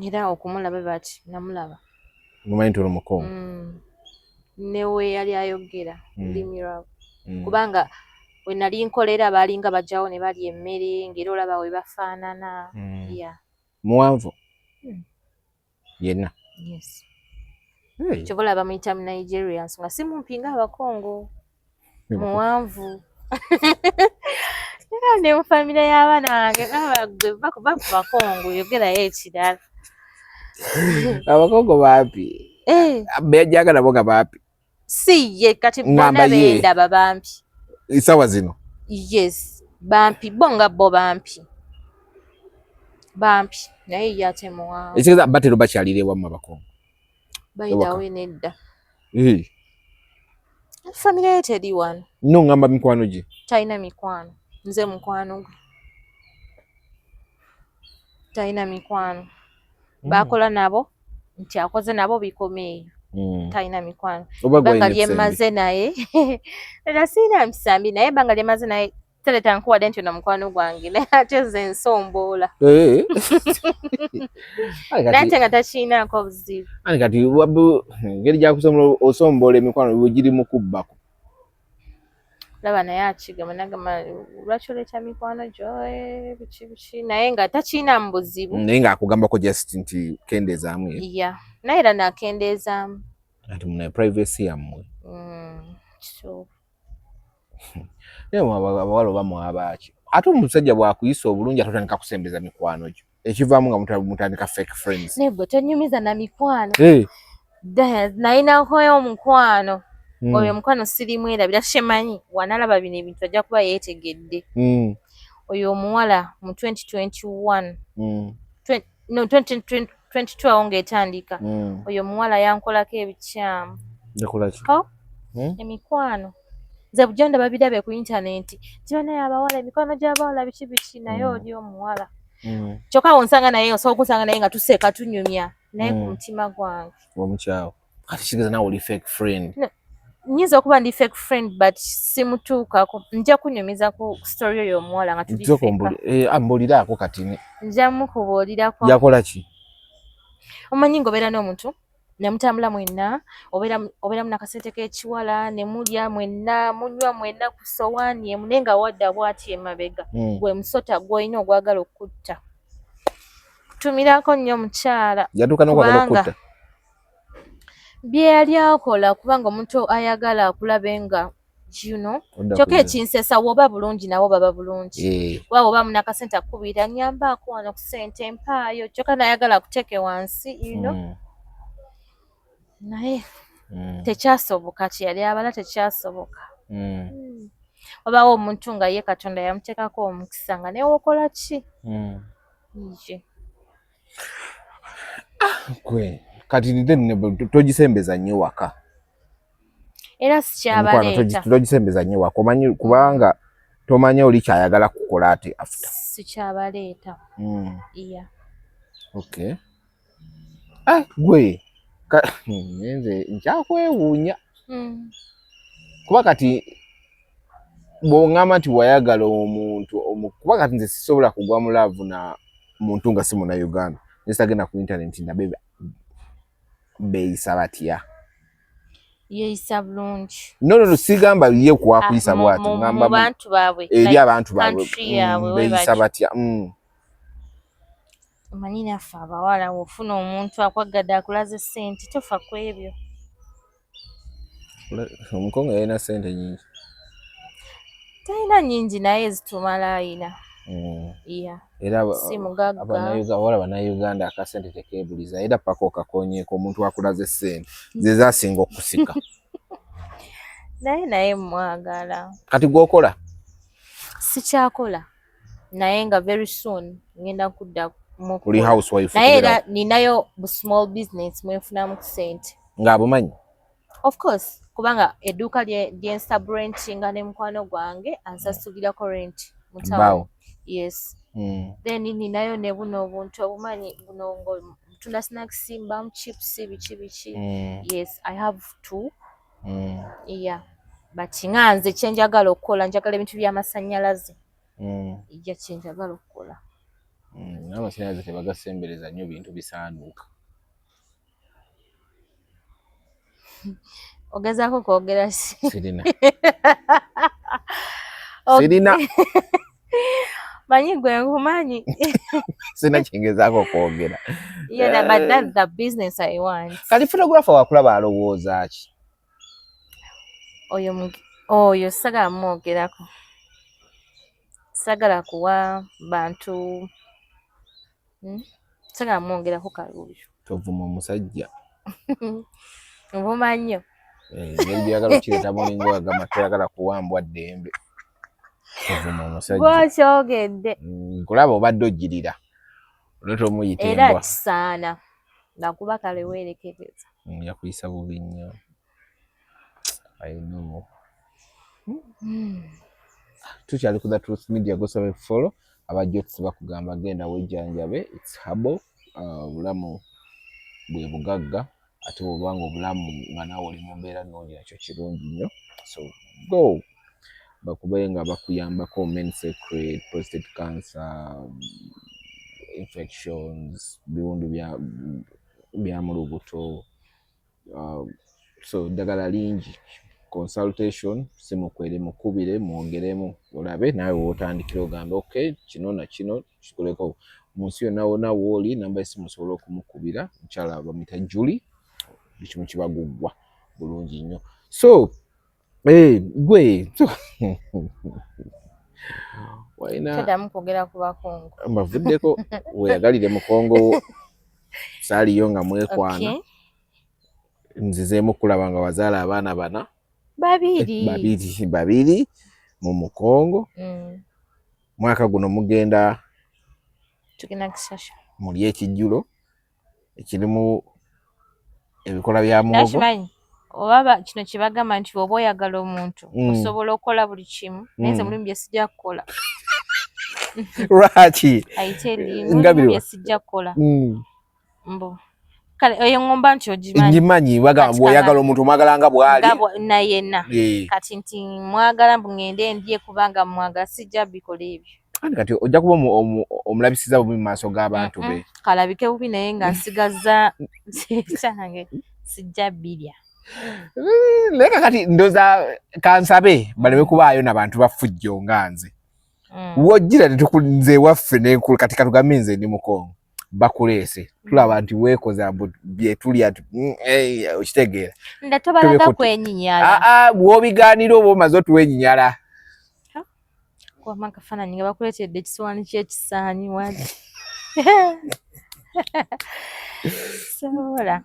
era okumulaba bati namulaba. Mumanyi nti ono Mukongo. Newe yali ayogera lulimi lwabwe. Kubanga we nali nkolera baalinga bajjawo ne balya emmere, ng'era olaba we bafaanana. Yeah. Muwanvu? Yenna? Yes. Hey. Kyova olaba bamuyita mu Nigeria, nsonga si mumpi ng'Abakongo. Muwanvu. Era ne mu famire y'abaana bange gwe bakuba ku Bakongo, yogerayo ekirala. Abakongo bampi. Eh. Bejjaga nabo nga bampi. Si ye kati bonna bendaba bampi. Essaawa zino? Yes, bampi bo nga bo bampi. Bampi naye ye ate muwanvu. Ekitegeeza batera bakyalira ewammwe Abakongo? Bayitawo nedda. Famire ye teri wano. No, ngamba mikwano gye. Talina mikwano. Nze mukwano gwe. Talina mikwano. Bakola nabo nti akoze nabo bikoma eyo. Talina mikwano. Ebbanga lyemmaze naye era sirina mpisa mbi, naye ebbanga lyemmaze naye tereta nkuwadde nti ono mukwano gwange, naye ate nze nsomboola. Naye ate nga takiinaako buzibu. Ani kati engeri gyakusobola osomboola emikwano bwe giri mu kubbako. Laba naye akigamba nagamba lwaki oleeta mikwano gyo, biki biki, naye nga takiinaamu buzibu. Naye ng'akugambako just nti kendeezaamu. Yeah, naye era nakendeezaamu. Ati munaye privacy yammwe. Kituufu. Naye abawala oba mwabaaki? Ate omusajja bw'akuyisa obulungi ate otandika kusembeza mikwano gyo, ekivaamu nga mutandika fake friends. Naye gwe tonyumiza na mikwano. Nayinakoyo omukwano. Oyo omukwano sirimwerabira, shemanyi wanalaba bino ebintu ajja kuba yeetegedde. Oyo omuwala mu 2021, no, 2022 awo ng'etandika, oyo omuwala yankolako ebikyamu. Yakolaki? Emikwano nze bujja ndaba birabe ku intaneti kiba naye abawala emikwano gy'abawala biki biki, naye oli omuwala kyokka wonsanga naye osobola okusanga naye nga tuseeka tunyumya naye ku mutima gwange. Omukyawo. Kati kitegeeza naawe oli fake friend. Nyinza okuba ndi fake friend, but simutuukako. Nja kunyumiza ku story oyo omuwala nga tuli feka. Mbuuliraako kati. Nja mukubuulirako. Yakola ki? Omanyi ng'obeera n'omuntu ne mutambula mwenna, obeeramu nakasente k'ekiwala ne mulya mwenna, munywa mwenna ku sowaani emu, naye nga wadda bw'ati emabega gwe musota gw'olina ogwagala okutta. Tumirako nnyo mukyala. Yatuuka n'okwagala okutta? Bye yali akola, kubanga omuntu ayagala akulabe nga kyokka ekinsesa woba bulungi nabo baba bulungi, kuba woba munakasente akukubira nyambaako wano ku ssente mpaayo, kyokka nayagala akuteeke wansi. Naye tekyasoboka, kye yali abala tekyasoboka. Wabaawo omuntu nga ye Katonda yamuteekako omukisa nga newokola ki ye. Gwe kati then togisembeza nnyo waka. Era sikyabaleeta. Togisembeza nnyo waka, omanyi kubanga tomanyi oli kyayagala kukola ate after. Sikyabaleeta. Yeah. Okay. Ah, gwe nze nkyakwewuunya. Kuba kati bw'oŋŋamba nti wayagala omuntu, kuba kati nze sisobola kugwa mu love na muntu nga si Munnayuganda. Nze sitagenda ku internet ndabe beeyisa batya. Yeeyisa bulungi. No, sigamba ye kwakuyisa bw'ati, ŋŋamba mu bantu baabwe. Eri abantu baabwe beeyisa batya. Omanyi naffe abawala bw'ofuna omuntu akwagadde akulaze ssente tofa ku ebyo. Omukongo yalina ssente nnyingi. Talina nnyingi naye zitumala ayina. Yeah. Era Si mugagga. Abawala Bannayuganda akasente tekeebuliza, era paka okakonyeeko omuntu akulaze ssente ze zaasinga okusika. Naye mwagala. Kati gw'okola? Sikyakola naye nga very soon ngenda kudda mu Oli housewife? Naye era ninayo bu small business mwenfunamu ku ssente. Ng'abumanyi? Of course, kubanga edduuka lye nsubrentinga ne mukwano gwange ansasulirako rent mu town. Yes. Then ninayo ne buno obuntu obumanyi buno ngo tunda snacks, mbamu chips, biki biki. Yes, I have two. Yeah. But nga nze kyenjagala okukola, njagala ebintu by'amasannyalaze. Ejja kyenjagala okukola. N'amasannyalaze tebagasembereza nnyo bintu bisaanuuka. Ogezaako kwogera si? Sirina. Sirina. Manyi gwe nkumanyi. Sirina kyengezaako kwogera. Yeah, but that's the business I want. Kati photographer wakulaba alowooza ki? Oyo sagala mwogerako. Sagala kuwa bantu. Sagala mwongerako kaluuyo. Tovuma omusajja. Nvuma nnyo. Engeri gy'oyagala okukireeta mulinga oyagamba toyagala kuwambwa ddembe. Tovuma omusajja. Gw'okyogedde. Nkulaba obadde ojjirira. Olwo tomuyita Era embwa. kisaana. Nakuba kale weerekereza. Yakuyisa bubi nnyo. I know. Tukyali ku The Truth Media, gosabe follow. Abajjotsi bakugamba genda wejjanjabe, it's herbal. Obulamu bwe bugagga, ate bw'oba nga obulamu nga naawe oli mu mbeera nnungi nakyo kirungi nnyo. So go bakube nga bakuyambako men secret, prostate cancer, infections, biwundu bya mu lubuto. So ddagala lingi. Consultation simu kweri, mukubire mwogeremu olabe naawe w'otandikira ogambe okay kino na kino kikoleko mu nsi yonna wonna w'oli. Namba y'essimu osobola okumukubira, mukyala bamuyita Julie, buli kimu kiba guggwa bulungi nnyo. So gwe walina Toddamu kwogera ku bakongo. Mbavuddeko, weeyagalire mukongo saaliyo nga mwekwana. Nzizeemu kulaba nga wazaala abaana bana. Babiri. Babiri mu mukongo. Mwaka guno mugenda Tugenda Kishasha. Muli ekijjulo ekirimu ebikola bya muwogo. Nakimanyi oba kino kye bagamba nti oba oyagala omuntu osobola okukola buli kimu, naye nze mulimu bye sijja kukola. Lwaki? Ayite mulimu bye sijja kukola. Mbu kale eyo ŋŋomba nti ogimanyi. Ngimanyi, bagamba bw'oyagala omuntu omwagala nga bw'ali. Nayenna. Kati nti mwagala mbu ŋŋende ndye kubanga mwagala, sijja bikola ebyo. Anti kati ojja kuba omulabisiza bubi mu maaso g'abantu be. Kalabike bubi naye nga nsigaza kyange, sijja birya. Naye kakati ndowooza kansabe baleme kubaayo n'abantu bafujjo nga nze. Wojjira nze ewaffe nenkulu, kati katugambe nze ndi Mukongo, bakuleese tulaba nti weekoza mbu byetulya okitegeera. Nda tobalaga kwenyinyala. Bw'obigaanira oba omaze otuwenyinyala. Kwama akafaananyi nga bakuleetedde ekisowaani ky'ekisaanyi wali. Sobola.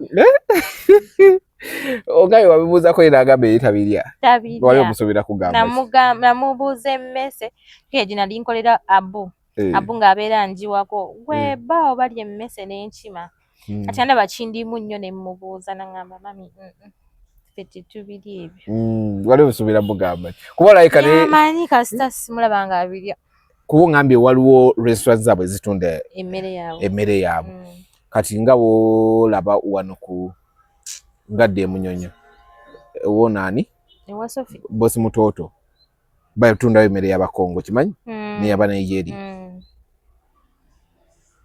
Ogaye wabibuuzako ye n'agamba ye tabirya. Tabirya. Wali omusuubira kugamba? Namubuuza emmese ke gye nali nkolera Abu. Abu ng'abeera njiwako gwe bbaawo balya emmese n'enkima. Kati andaba kindimu nnyo ne mmubuuza n'aŋŋamba mami ffe tetubirya ebyo. Wali omusuubira mugamba kuba olabika Yamanyi kasita simulaba ng'abirya. Kuba oŋŋambye waliwo restaurant zaabwe ezitunda emmere yaabwe. Emmere yaabwe. Kati nga bw'olaba wano ku ngadde emunyonyo ewonaani Ewa Sophie. Bosi Mutoto batundayo emmere y'Abakongo, kimanyi n'ey'Abanigeria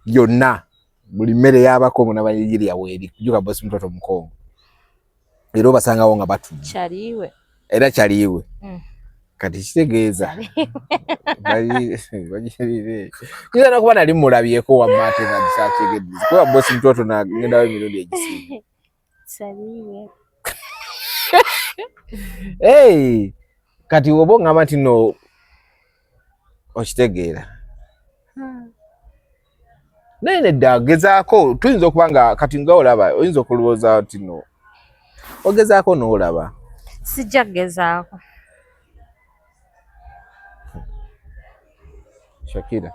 yonna, buli mmere y'Abakongo n'Abanigeria weeri. Juka Bosi Mutoto Mukongo, era obasangawo nga batudde. Kyaliiwe. Era kyaliiwe. Kati kitegeeza kiyinza nokuba nali mulabyeko wamma ate nga nsakyegedde kuba Bosi Mutoto nagendawo emirundi egisinga. Kyaliiwe. Hey, kati oba oŋŋamba nti no okitegeera naye nedda gezaako, tuyinza okuba nga kati nga olaba oyinza okulowooza nti no ogezaako n'olaba. Sijja kugezaako. Shakira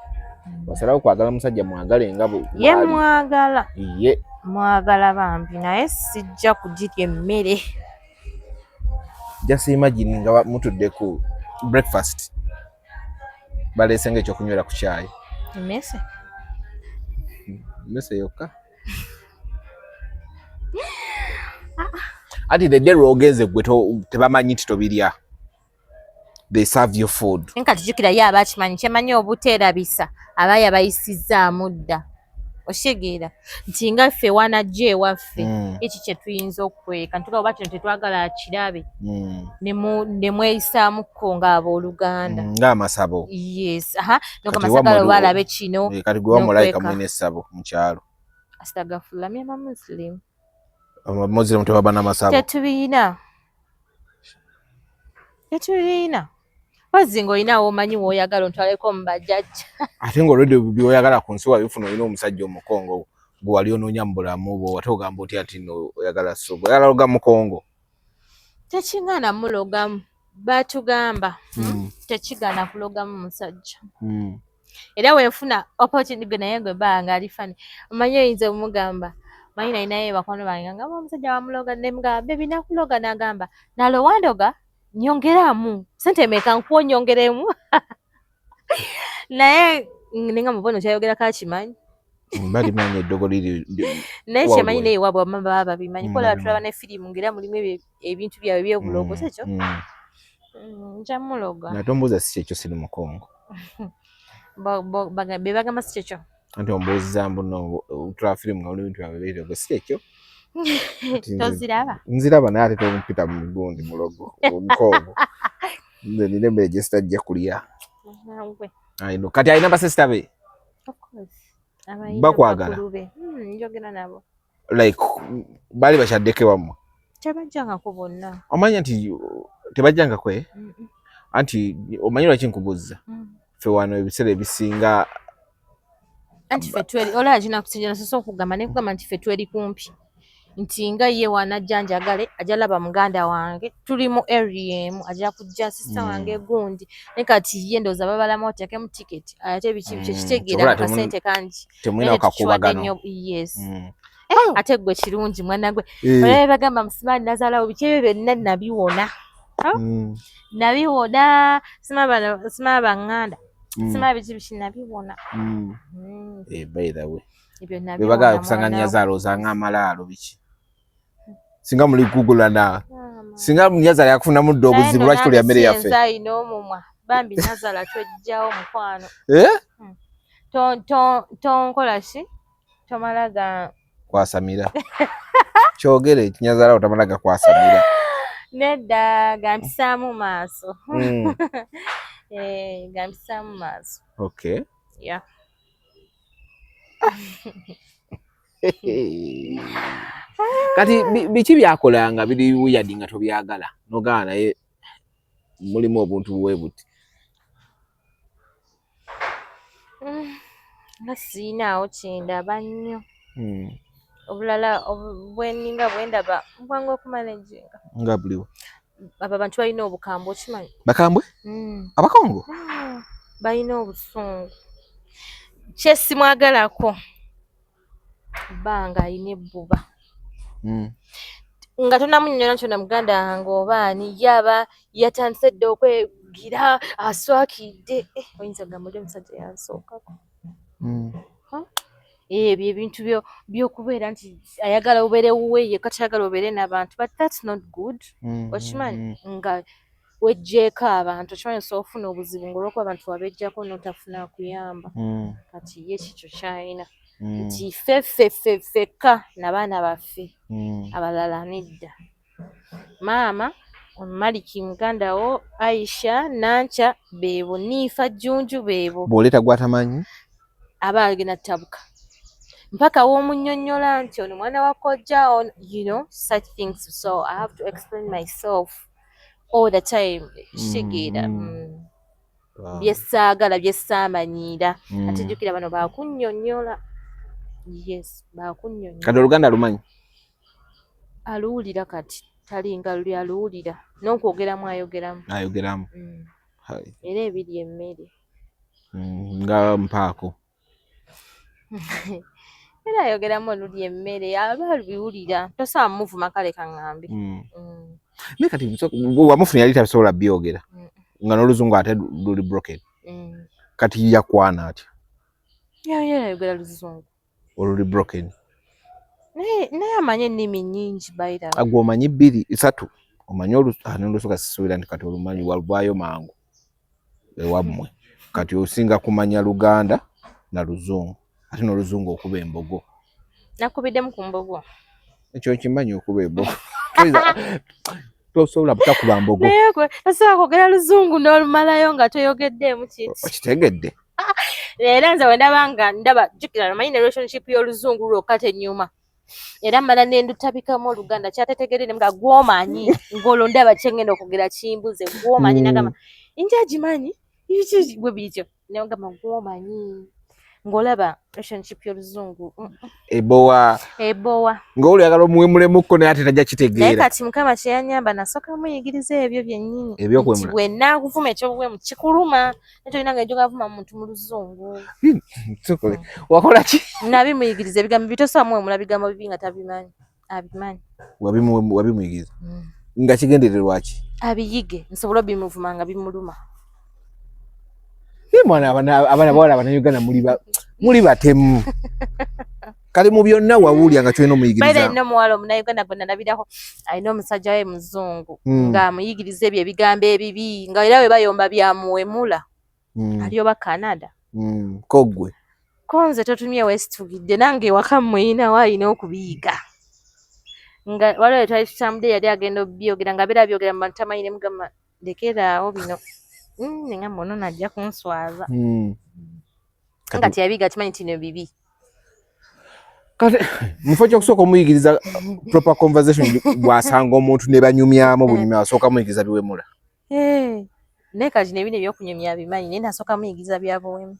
wasalawo kwagala musajja, mwagale nga ye mwagala. Ye Mwagala bambi, naye sijja kugirya emmere. Just imagine nga mutudde ku breakfast, baleese nga ekyokunywera ku kyayi. Emmese. Emmese yokka. Ati the day lwogenze gwe tebamanyi nti tobirya. They serve you food. Kati jjukira ye aba akimanyi, kyemanyi obuteerabisa aba yabayisizzaamu dda. Okitegeera nti nga ffe wanajja ewaffe, eki kye tuyinza okukweka ntuga oba kino tetwagala akirabe, ne mweyisaamuko ng'abooluganda. Ng'amasabo. Yes, aha. Kati Nogamba sagala ewammwe oba alabe kino. Eh, kati gwe wamulayika N'okweka. Mulina essabo mu kyalo? Astagafullah, myama Muslim. Abamusirimu tebaba n'amasabo? Tetubiyina, tetubiyina. Wazzi ng'olinawo omanyi w'oyagala ontwaleko mu bajjajja. Ate ng'olwedde byoyagala ku nsi wabifuna, olina omusajja omukongo gwe wali onoonya mu bulamu bwo, ate ogamba otya nti no oyagala sogo, oyagala loga mukongo? Tekigaana mulogamu, batugamba, Tekigaana kulogamu musajja. Era wenfuna opportunity gwe naye gwe banga ali funny, omanyi oyinza omugamba, manyi nalinayo bakwano bange nga omusajja wamuloga, nemugamba, "Baby, nakuloga." Nagamba, "Nalowandoga nyongeramu sente meka nkuwa nyongeremu." Naye nenga mubona okyayogerako akimanyi. Balimanya eddogo liri Naye Worldwide. kyemanyi naye waabwe bamama baba babimanyi. Kola Babimanyi. Tulaba ne firimu ng'era mulimu ebyo ebintu byabwe byobulogo, si ekyo? Mm. Nja muloga. Nate ombuuza si kyekyo, siri mukongo. Be bagamba si kyekyo. Anti ombuuziza mbu no tulaba firimu nga mulimu ebintu byabwe birigo, si kyekyo. Kati Toziraba? Nziraba, naye ate tompita mu gundi mulogo omukongo. Nze nina emmere gye sitajja kulya. Nangwe. I know. Kati alina basisita be? Of course. Abayina. Bakwagala? Bakulu be. Njogera nabo. Like baali bakyaddeko ewammwe? Tebajjangako bonna. Omanya nti tebajjangako, eh? Mm-mm. Anti omanyi lwaki nkubuuza? Ffe wano ebiseera ebisinga Anti ffe tweri olaba kinakusijja nasoose okugamba ne nkugamba nti ffe tweri kumpi, nti nga ye wanajja njagale ajja laba muganda wange, tuli mu area emu, ajja kujja sister wange gundi. Naye kati ye ndowooza babalamu oteekemu tiketi ate biki biki, kitegeera Kyokka akasente kangi. Temulina Naye tetukiwadde kakubagano. nnyo, yes. Ate gwe kirungi mwana gwe. Eh. Olaba bagamba musimaani nazaalawo biki, ebyo byonna nabiwona. Nabiwona, sima bano, sima baŋŋanda, sima biki biki, nabiwona. Eh, by the way, Ebyo bwe nabiwona. bagala kusanga Mwana. nyazaala osanga amalaalo biki, singa muli kugulana, Maama. singa nyazaala yakufunamu dda Naye obuzibu, nno lwaki tolya nange mmere yaffe? si enza omumwa bambi nazaala twejjawo mukwano. Eh? Tonkola ki, tomala ga Kwasamira, kyogere ekinyazaala otamala gakwasamira. Nedda, gampisaamu maaso. Eh, gampisaamu maaso. Okay. Yeah. Kati biki byakolanga biri weird nga tobyagala nogana, naye mulimu obuntu bwe buti? Nga siinaawo kyendaba nnyo. Obulala bweninga bwendaba bwangu okumanaginga. Nga buliwo? Abo abantu balina obukambwe, okimanyi? Bakambwe? Abakongo? Balina obusungu. Kyesimwagalako bbanga alina ebbuba. Nga tonamunnyonnyola nti ono muganda wange oba ani, ye aba yatandise dda okwegira aswakidde. Eh, oyinza kugamba oli omusajja yansookako. Ebyo ebintu by'okubeera nti ayagala obeere wuwe yekka, tayagala obeere n'abantu, but that's not good. Okimanyi nga weggyeko abantu, okimanyi osobola okufuna obuzibu ng'olwokuba abantu wabeggyako n'otafuna akuyamba. Kati ye kikyo ky'alina nti ffe ffe ffe ffekka n'abaana baffe, abalala nedda. Maama Maliki, muganda wo Aisha, Nankya, beebo Niifa, Jjunju, beebo. Bw'oleeta gw'atamanyi? Aba agenda tabuka mpaka w'omunnyonnyola nti ono mwana wa kojja ono, such things. So I have to explain myself all the time, kitegeera? Wow. Byesaagala byesaamanyiira. Ate jjukira bano bakunnyonnyola, yes, bakunnyonnyola. Kati oluganda lumanyi? Aluwulira kati, talinga luli, aluwulira n'okwogeramu ayogeramu. Ayogeramu? Mm. Era ebiri emmere. Nga mpaako. Era ayogeramu oluli emmere, aba abiwulira, tosobola muvuma, kale kaŋŋambe. Naye kati wamufuna yali tasobola byogera, nga n'oluzungu ate luli broken. Kati yakwana atya? Ye ayogera luzungu. Oluli broken. Naye amanyi ennimi nnyingi bayira. Gwe omanyi bbiri, satu, omanyi n'olusoga, sisuubira nti kati olumanyi waluvaayo mangu. Ewammwe kati osinga kumanya Luganda na Luzungu, ate n'Oluzungu okuba embogo. Nakubiddemu ku mbogo. Ekyo nkimanyi, okuba embogo tosobola butakuba mbogo. Naye gwe tosobola kwogera Luzungu n'olumalayo nga toyogeddeemu kiti. Okitegedde? Era nze wendaba nga ndaba, jjukira omanyi ne relationship y'Oluzungu lwokka tenyuma, era mala nendutabikamu Oluganda kyatetegedde ne nga gwomanyi ng'olwo ndaba kyengenda okwogera kimbuze gwomanyi. Nagamba nti agimanyi bwe bityo, nagamba gwomanyi ng'olaba relationship y'Oluzungu Ebowa. Ebowa. Ng'olyagala omuwemulemukko naye ate tajja Naye kitegeera. Kati Mukama kyeyanyamba, nasooka muyigiriza ebyo byennyini. Ebyokuwemula. Nti bwe naakuvuma ekyobuwemu kikuluma, naye tolina ngeri gy'ogavuma muntu mu Luzungu. Tukole. Wakola ki? Nabimuyigiriza ebigambo bitosobola muwemula bigambo bibi nga tabimanyi, abimanyi. Wabimuyigiriza nga kigendererwa ki? Abiyige nsobole obimuvuma nga bimuluma. Ye mwana, abaana bawala Abannayuganda muli batemu. Kale mu byonna wawulya nga kyolina Baira omuyigiriza. Alina omuwala Omunnayuganda gwe nalabirako, alina omusajja we muzungu, ng'amuyigiriza ebyo ebigambo ebibi, nga era bwe bayomba byamuwemula. Ali oba Canada. Ko ggwe? Ko nze totumye weesitulidde nange ewaka mmuyinawo alina okubiyiga. Nga waliwo we twali tutambudde, yali agenda obyogera nga abeera abyogera mu bantu tamanyi, ne mugamba lekeraawo bino. Ne ngamba ono najja kunswaza. Nga teyabiyiga, kimanyi nti no bibi. Kati mufo kyokusooka omuyigiriza proper conversation, bw'asanga omuntu ne banyumyamu bunyumya, asooka muyigiriza biwemula. Eh, naye kati nebino ebyokunyumya abimanyi, naye nasooka muyigiriza bya buwemu.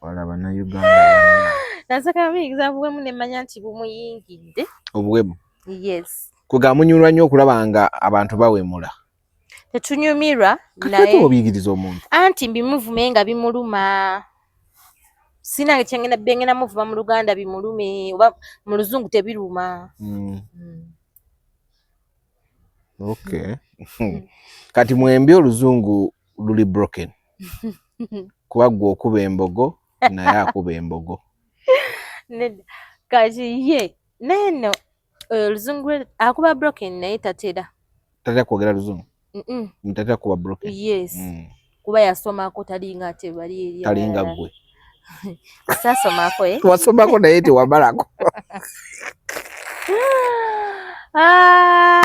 Wala Bannayuganda. Nasooka muyigiriza buwemu ne mmanya nti bumuyingidde. Obuwemu? Yes. Kwega munyulwa nnyo okulaba nga abantu bawemula. Tetunyumirwa. Kati naye ate obiyigiriza omuntu? Anti mbimuvume nga bimuluma, sinange kyengenda bengenda muvuma mu Luganda bimulume, oba mu Luzungu tebiruma. Okay, kati mwembi Oluzungu luli broken, kuba gwe okuba embogo naye akuba embogo. Nedda, kati ye naye nno Oluzungu lwe akuba broken, naye tatera. Tatera kwogera Luzungu? Mm-mm. Tatera kuba broken? Yes. Kuba yasomako, talinga ate bali eri Talinga abalala. Gwe Saasomako, eh? Wasomako naye tewamalako. Ah!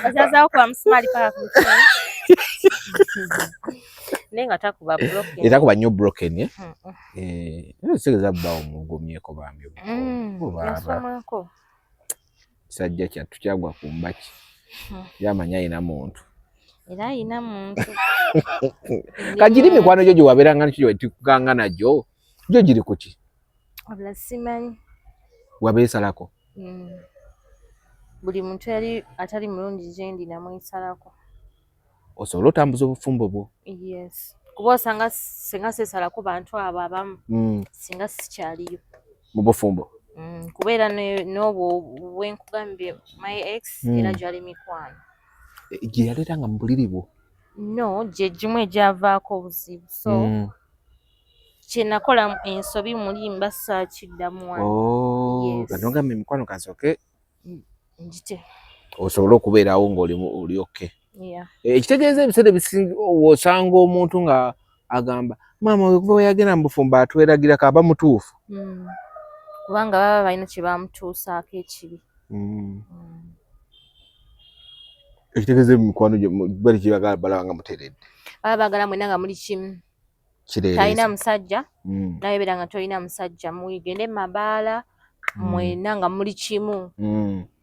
Osazeewo kuba musumaali paka ku mutwe. Naye nga takuba broken. Era kuba nnyo broken, eh? Mm-mm. Eh, kitegeeza bbaawo mugumyeko bambi. Oba Yasomako. Kisajja kyattu kyagwa ku mbaki, yamanyi ayina muntu. Era ayina muntu. Kagiri mikwano gyo gyewabeeranga nakyo, gyewetikukanga nagyo, gyo giri kuki? Wabula simanyi. Wabeesalako? Buli muntu yali atali mulungi gyendi namwesalako. Osobole otambuza obufumbo bwo? Yes, kuba osanga singa seesalako bantu abo abamu, singa sikyaliyo mu bufumbo. Kubeera n'obwo bwenkugambye, my ex, era gyali mikwano. Gye yaleetanga mu buliri bwo? No, gye gimu egyavaako obuzibu, so kyenakola ensobi muli mba saakiddamu wano. Oh, Yes. kati nogamba emikwano kasooke Ngite. Osobole okubeerawo ng'oli oli okay. Yeah. Ekitegeeza ebiseera ebisinga osanga omuntu nga agamba maama we kuva we yagenda mu bufumbo atweragirako, aba mutuufu. Kubanga baba balina kye bamutuusaako ekibi. Ekitegeeza emikwano gyo bali kibagala balaba nga muteredde. Baba baagala mwena nga muli kimu. Kireereza. Talina musajja, nawe beera nga tolina musajja, mugende mu mabaala mwena nga muli kimu.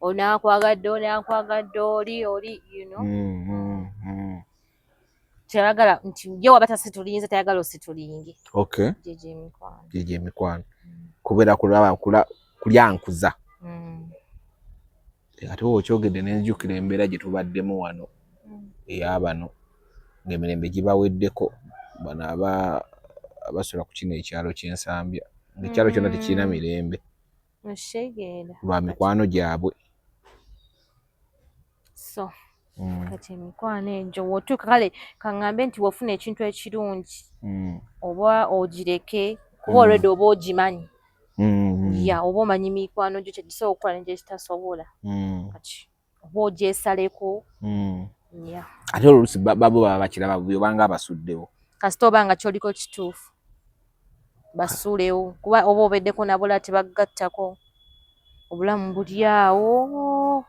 Onakwagadde, onakwagadde, oli. Teyagala nti ye waba tasitulinze, tayagala ositulinge. Gyegyo emikwano. Gyegyo emikwano, kubeera kulaba kulyankuza. Ate oba okyogedde nenzijukira embeera gye tubaddemu wano ey'abano ng'emirembe gibaweddeko, bano abasula ku kino ekyalo ky'Ensambya, ng'ekyalo kyonna tekirina mirembe Okitegeera? lwa mikwano gyabwe. So kati emikwano egyo wotuuka, kale kaŋŋambe nti wofuna ekintu ekirungi oba ogireke, kuba already oba ogimanyi. Ya, oba omanyi mikwano gyo kyegisobola okukola ne gyekitasobola. Kati Oba ogyesaleko. Yeah. Ate oluusi babo baba bakiraba bubi obanga abasuddewo. Kasita oba nga kyoliko kituufu basuulewo, kuba oba obeddeko nabo la tebagattako, obulamu buli awo.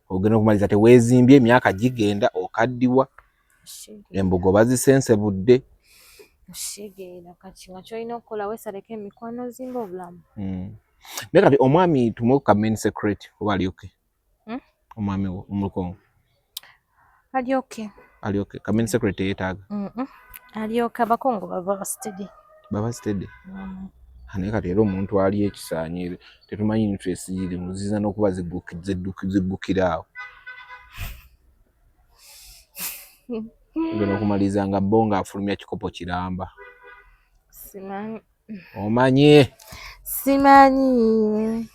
Ogenda okumaliza teweezimbye, emyaka gigenda okaddiwa, embugo bazisensebudde. Okitegeera? Kati nga kyolina okukola, weesaleko emikwano, ozimba obulamu. Naye kati omwami tumuwe ka main secret oba ali okay? Hmm? Omwami wo omukongo. Ali okay. Ali okay. Ka main secret teyeetaaga? Ali okay, abakongo baba steady. Baba steady. Naye kati era omuntu ali ekisaanyi tetumanyi interest girimu, ziyinza n'okuba ziggukira awo. Ogenda okumaliriza nga bo ng'afulumya kikopo kiramba. Simanyi. Omanye. Simanyi.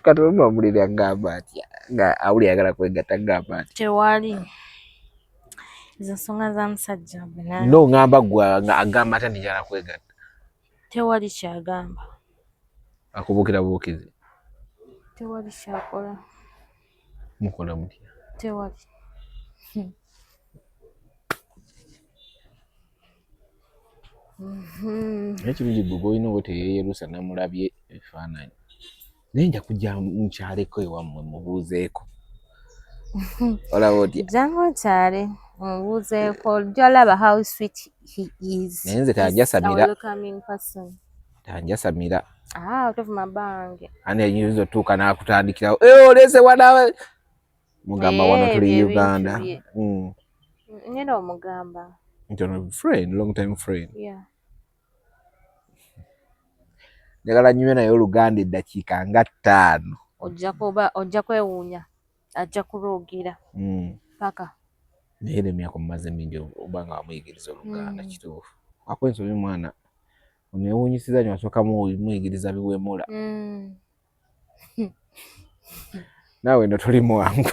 Kati omuwulira agamba atya nga awulira ayagala kwegatta, agamba atya? Tewali, ezo nsonga za musajja gwe nange. No, ngamba gwe nga agamba atya nti njagala kwegatta? Tewali kyagamba. Akubuukira bubuukizi? Tewali kyakola. Mukola mutya? Tewali. Naye kirungi gwe gwolina oba teyeeyerusa, namulabye ebifaananyi, naye nja kujja nkyaleko ewammwe mubuuzeeko, olaba otya? Jangu okyale omubuuzeeko, ojja how sweet he is. Naye nze tanjasamira. He's a welcoming person. Tanjasamira. Ah, otovuma bange. Ani ayinza otuuka n'akutandikirawo, "Eh, oleese wana," mugamba wano Eh, tuli ebyo ebintu Uganda. bye. Ngenda omugamba. Nti ono friend, long time friend. Yeah. Njagala nyumye naye oluganda eddakiika nga 5. Ojja kuba ojja kwewuunya, ajja kulwogera paka. Naye era emyaka omumaze mingi oba nga wamuyigiriza oluganda. Kituufu, akuwa ensobi mwana onewuunyisiza nyo, wasooka muyigiriza biwemula. Naawe eno toli mwangu.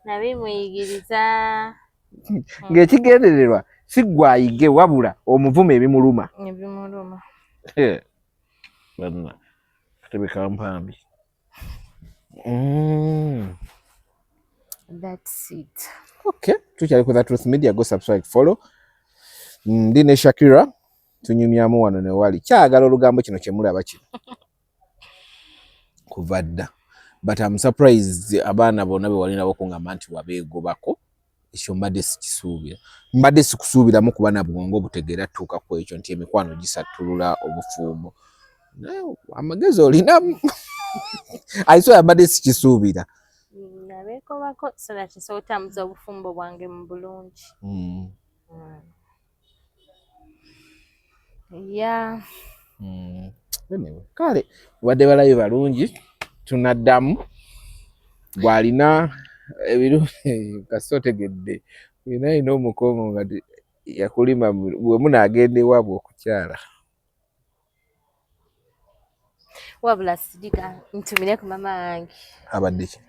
Nabimuyigiriza. Ng'ekigendererwa si gwe ayige, wabula omuvuma ebimuluma. Ebimuluma. Banna katebe kampambi. That's it. Okay, tukyali ku The Truth Media. Go subscribe, follow. Ndi ne Shakira, tunyumyamu wano ne wali kyagala olugambo kino kyemulaba kino kuva dda, but I'm surprised abaana bonna be wali nabo kungamba nti wabeegobako. Ekyo mbadde sikisuubira, mbadde sikusuubiramu kuba na bwongo butegeera tuuka ku ekyo nti emikwano gisattulula obufumbo. Naye amagezi olinamu, aisoya, mbadde sikisuubira. Nabeekobako so that nsobola otambuza obufumbo bwange mu bulungi. Yeah. Anyway, kale obadde balabi balungi, tunaddamu gwalina ebirungi kasi otegedde olina alina omukongo nga yakulima bwe munaagenda ewaabwe okukyala. Wabula sidika ntumire ku mama wange. Abadde ki?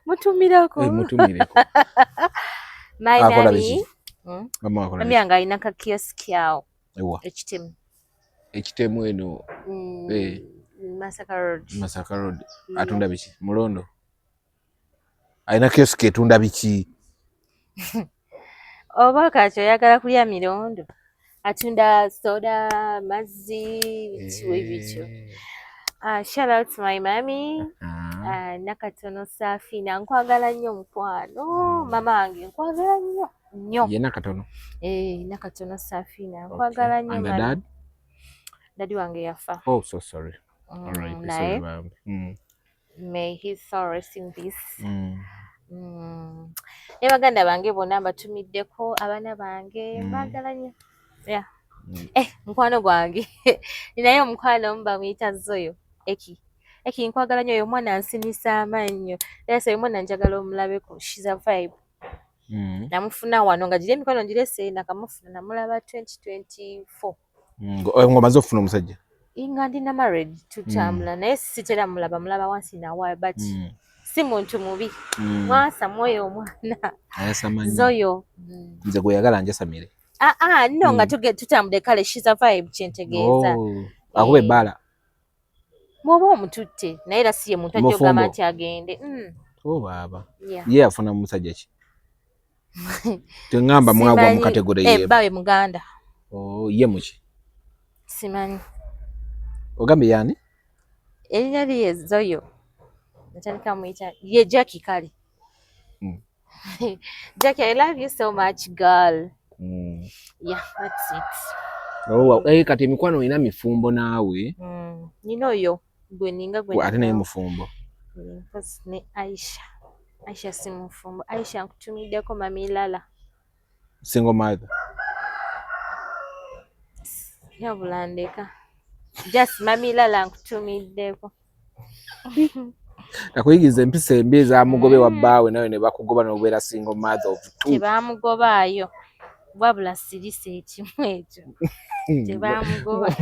Mutumirako. Eh, mutumireko. My Akola mommy. biki? Mm? Mama akola Mami biki? yange alina ka kiosk awo. Ewa? Ekitemu. Ekitemu eno? Eh. Masaka Road. Masaka Road. Yeah. Atunda biki? Mulondo alina kiosk etunda biki? Oba kati oyagala kulya mirondo, atunda soda, mazzi, biki bwe bityo. Shout out to my mommy. Nakatono Safina, nkwagala nnyo mukwano. Mama wange nkwagala nnyo nnyo. Ye Nakatono? Eh, Nakatono Safina, nkwagala nnyo. And the Mami. dad? Daddy wange yafa. Oh, so sorry. All right. Naye Sorry, bambi. May his soul rest in peace. Ne baganda bange bonna mbatumiddeko, abaana bange mbaagala nnyo. Yeah. Eh, mukwano gwange ninaye omukwano omu bamuyita Zoyo Eki. Eki, nkwagala nnyo, oyo omwana ansinisa amannyo. Era oyo omwana njagala omulabeko, she's a vibe. Namufuna wano nga gira emikono ngirese, nakamufuna namulaba 2024. Ng'omaze okufuna omusajja? Nga ndina married, tutambula, naye sitera mulaba, mulaba once in a while, but si muntu mubi. Mwasa mwoyo omwana. Ayasama nnyo. Zoyo. Nze gwe yagala njasamire. Ah, ah, no, nga tutambudde, kale she's a vibe kyentegeeza. Oh. Akuba Eh. ebbaala? Bw'oba omututte naye era si ye muntu ajja ogamba nti agende. Oh baaba. Ye afuna musajja ki? Teŋŋamba mwagwa mu category ye. Bbawe muganda. Oh, ye muki? Simanyi. Ogambye yaani? Erinnya lye Zoyo. Natandika muyita ye Jackie kale. Jackie, I love you so much, girl. Yeah, that's it. Oh, eh, kati emikwano olina mifumbo naawe? Nina oyo gwe ninga gwe. Ate naye mufumbo? Ne Aisha. Aisha si mufumbo. Aisha nkutumiddeko mami Lala. Single mother. Yabula ndeka. Just mami Lala nkutumiddeko. Nakuyigiriza empisa embi ezamugobe wa bbaawe nawe ne bakugoba n'obeera single mother of two. Tebamugobaayo. Wabula sirisa ekimu ekyo. Tebamugoba.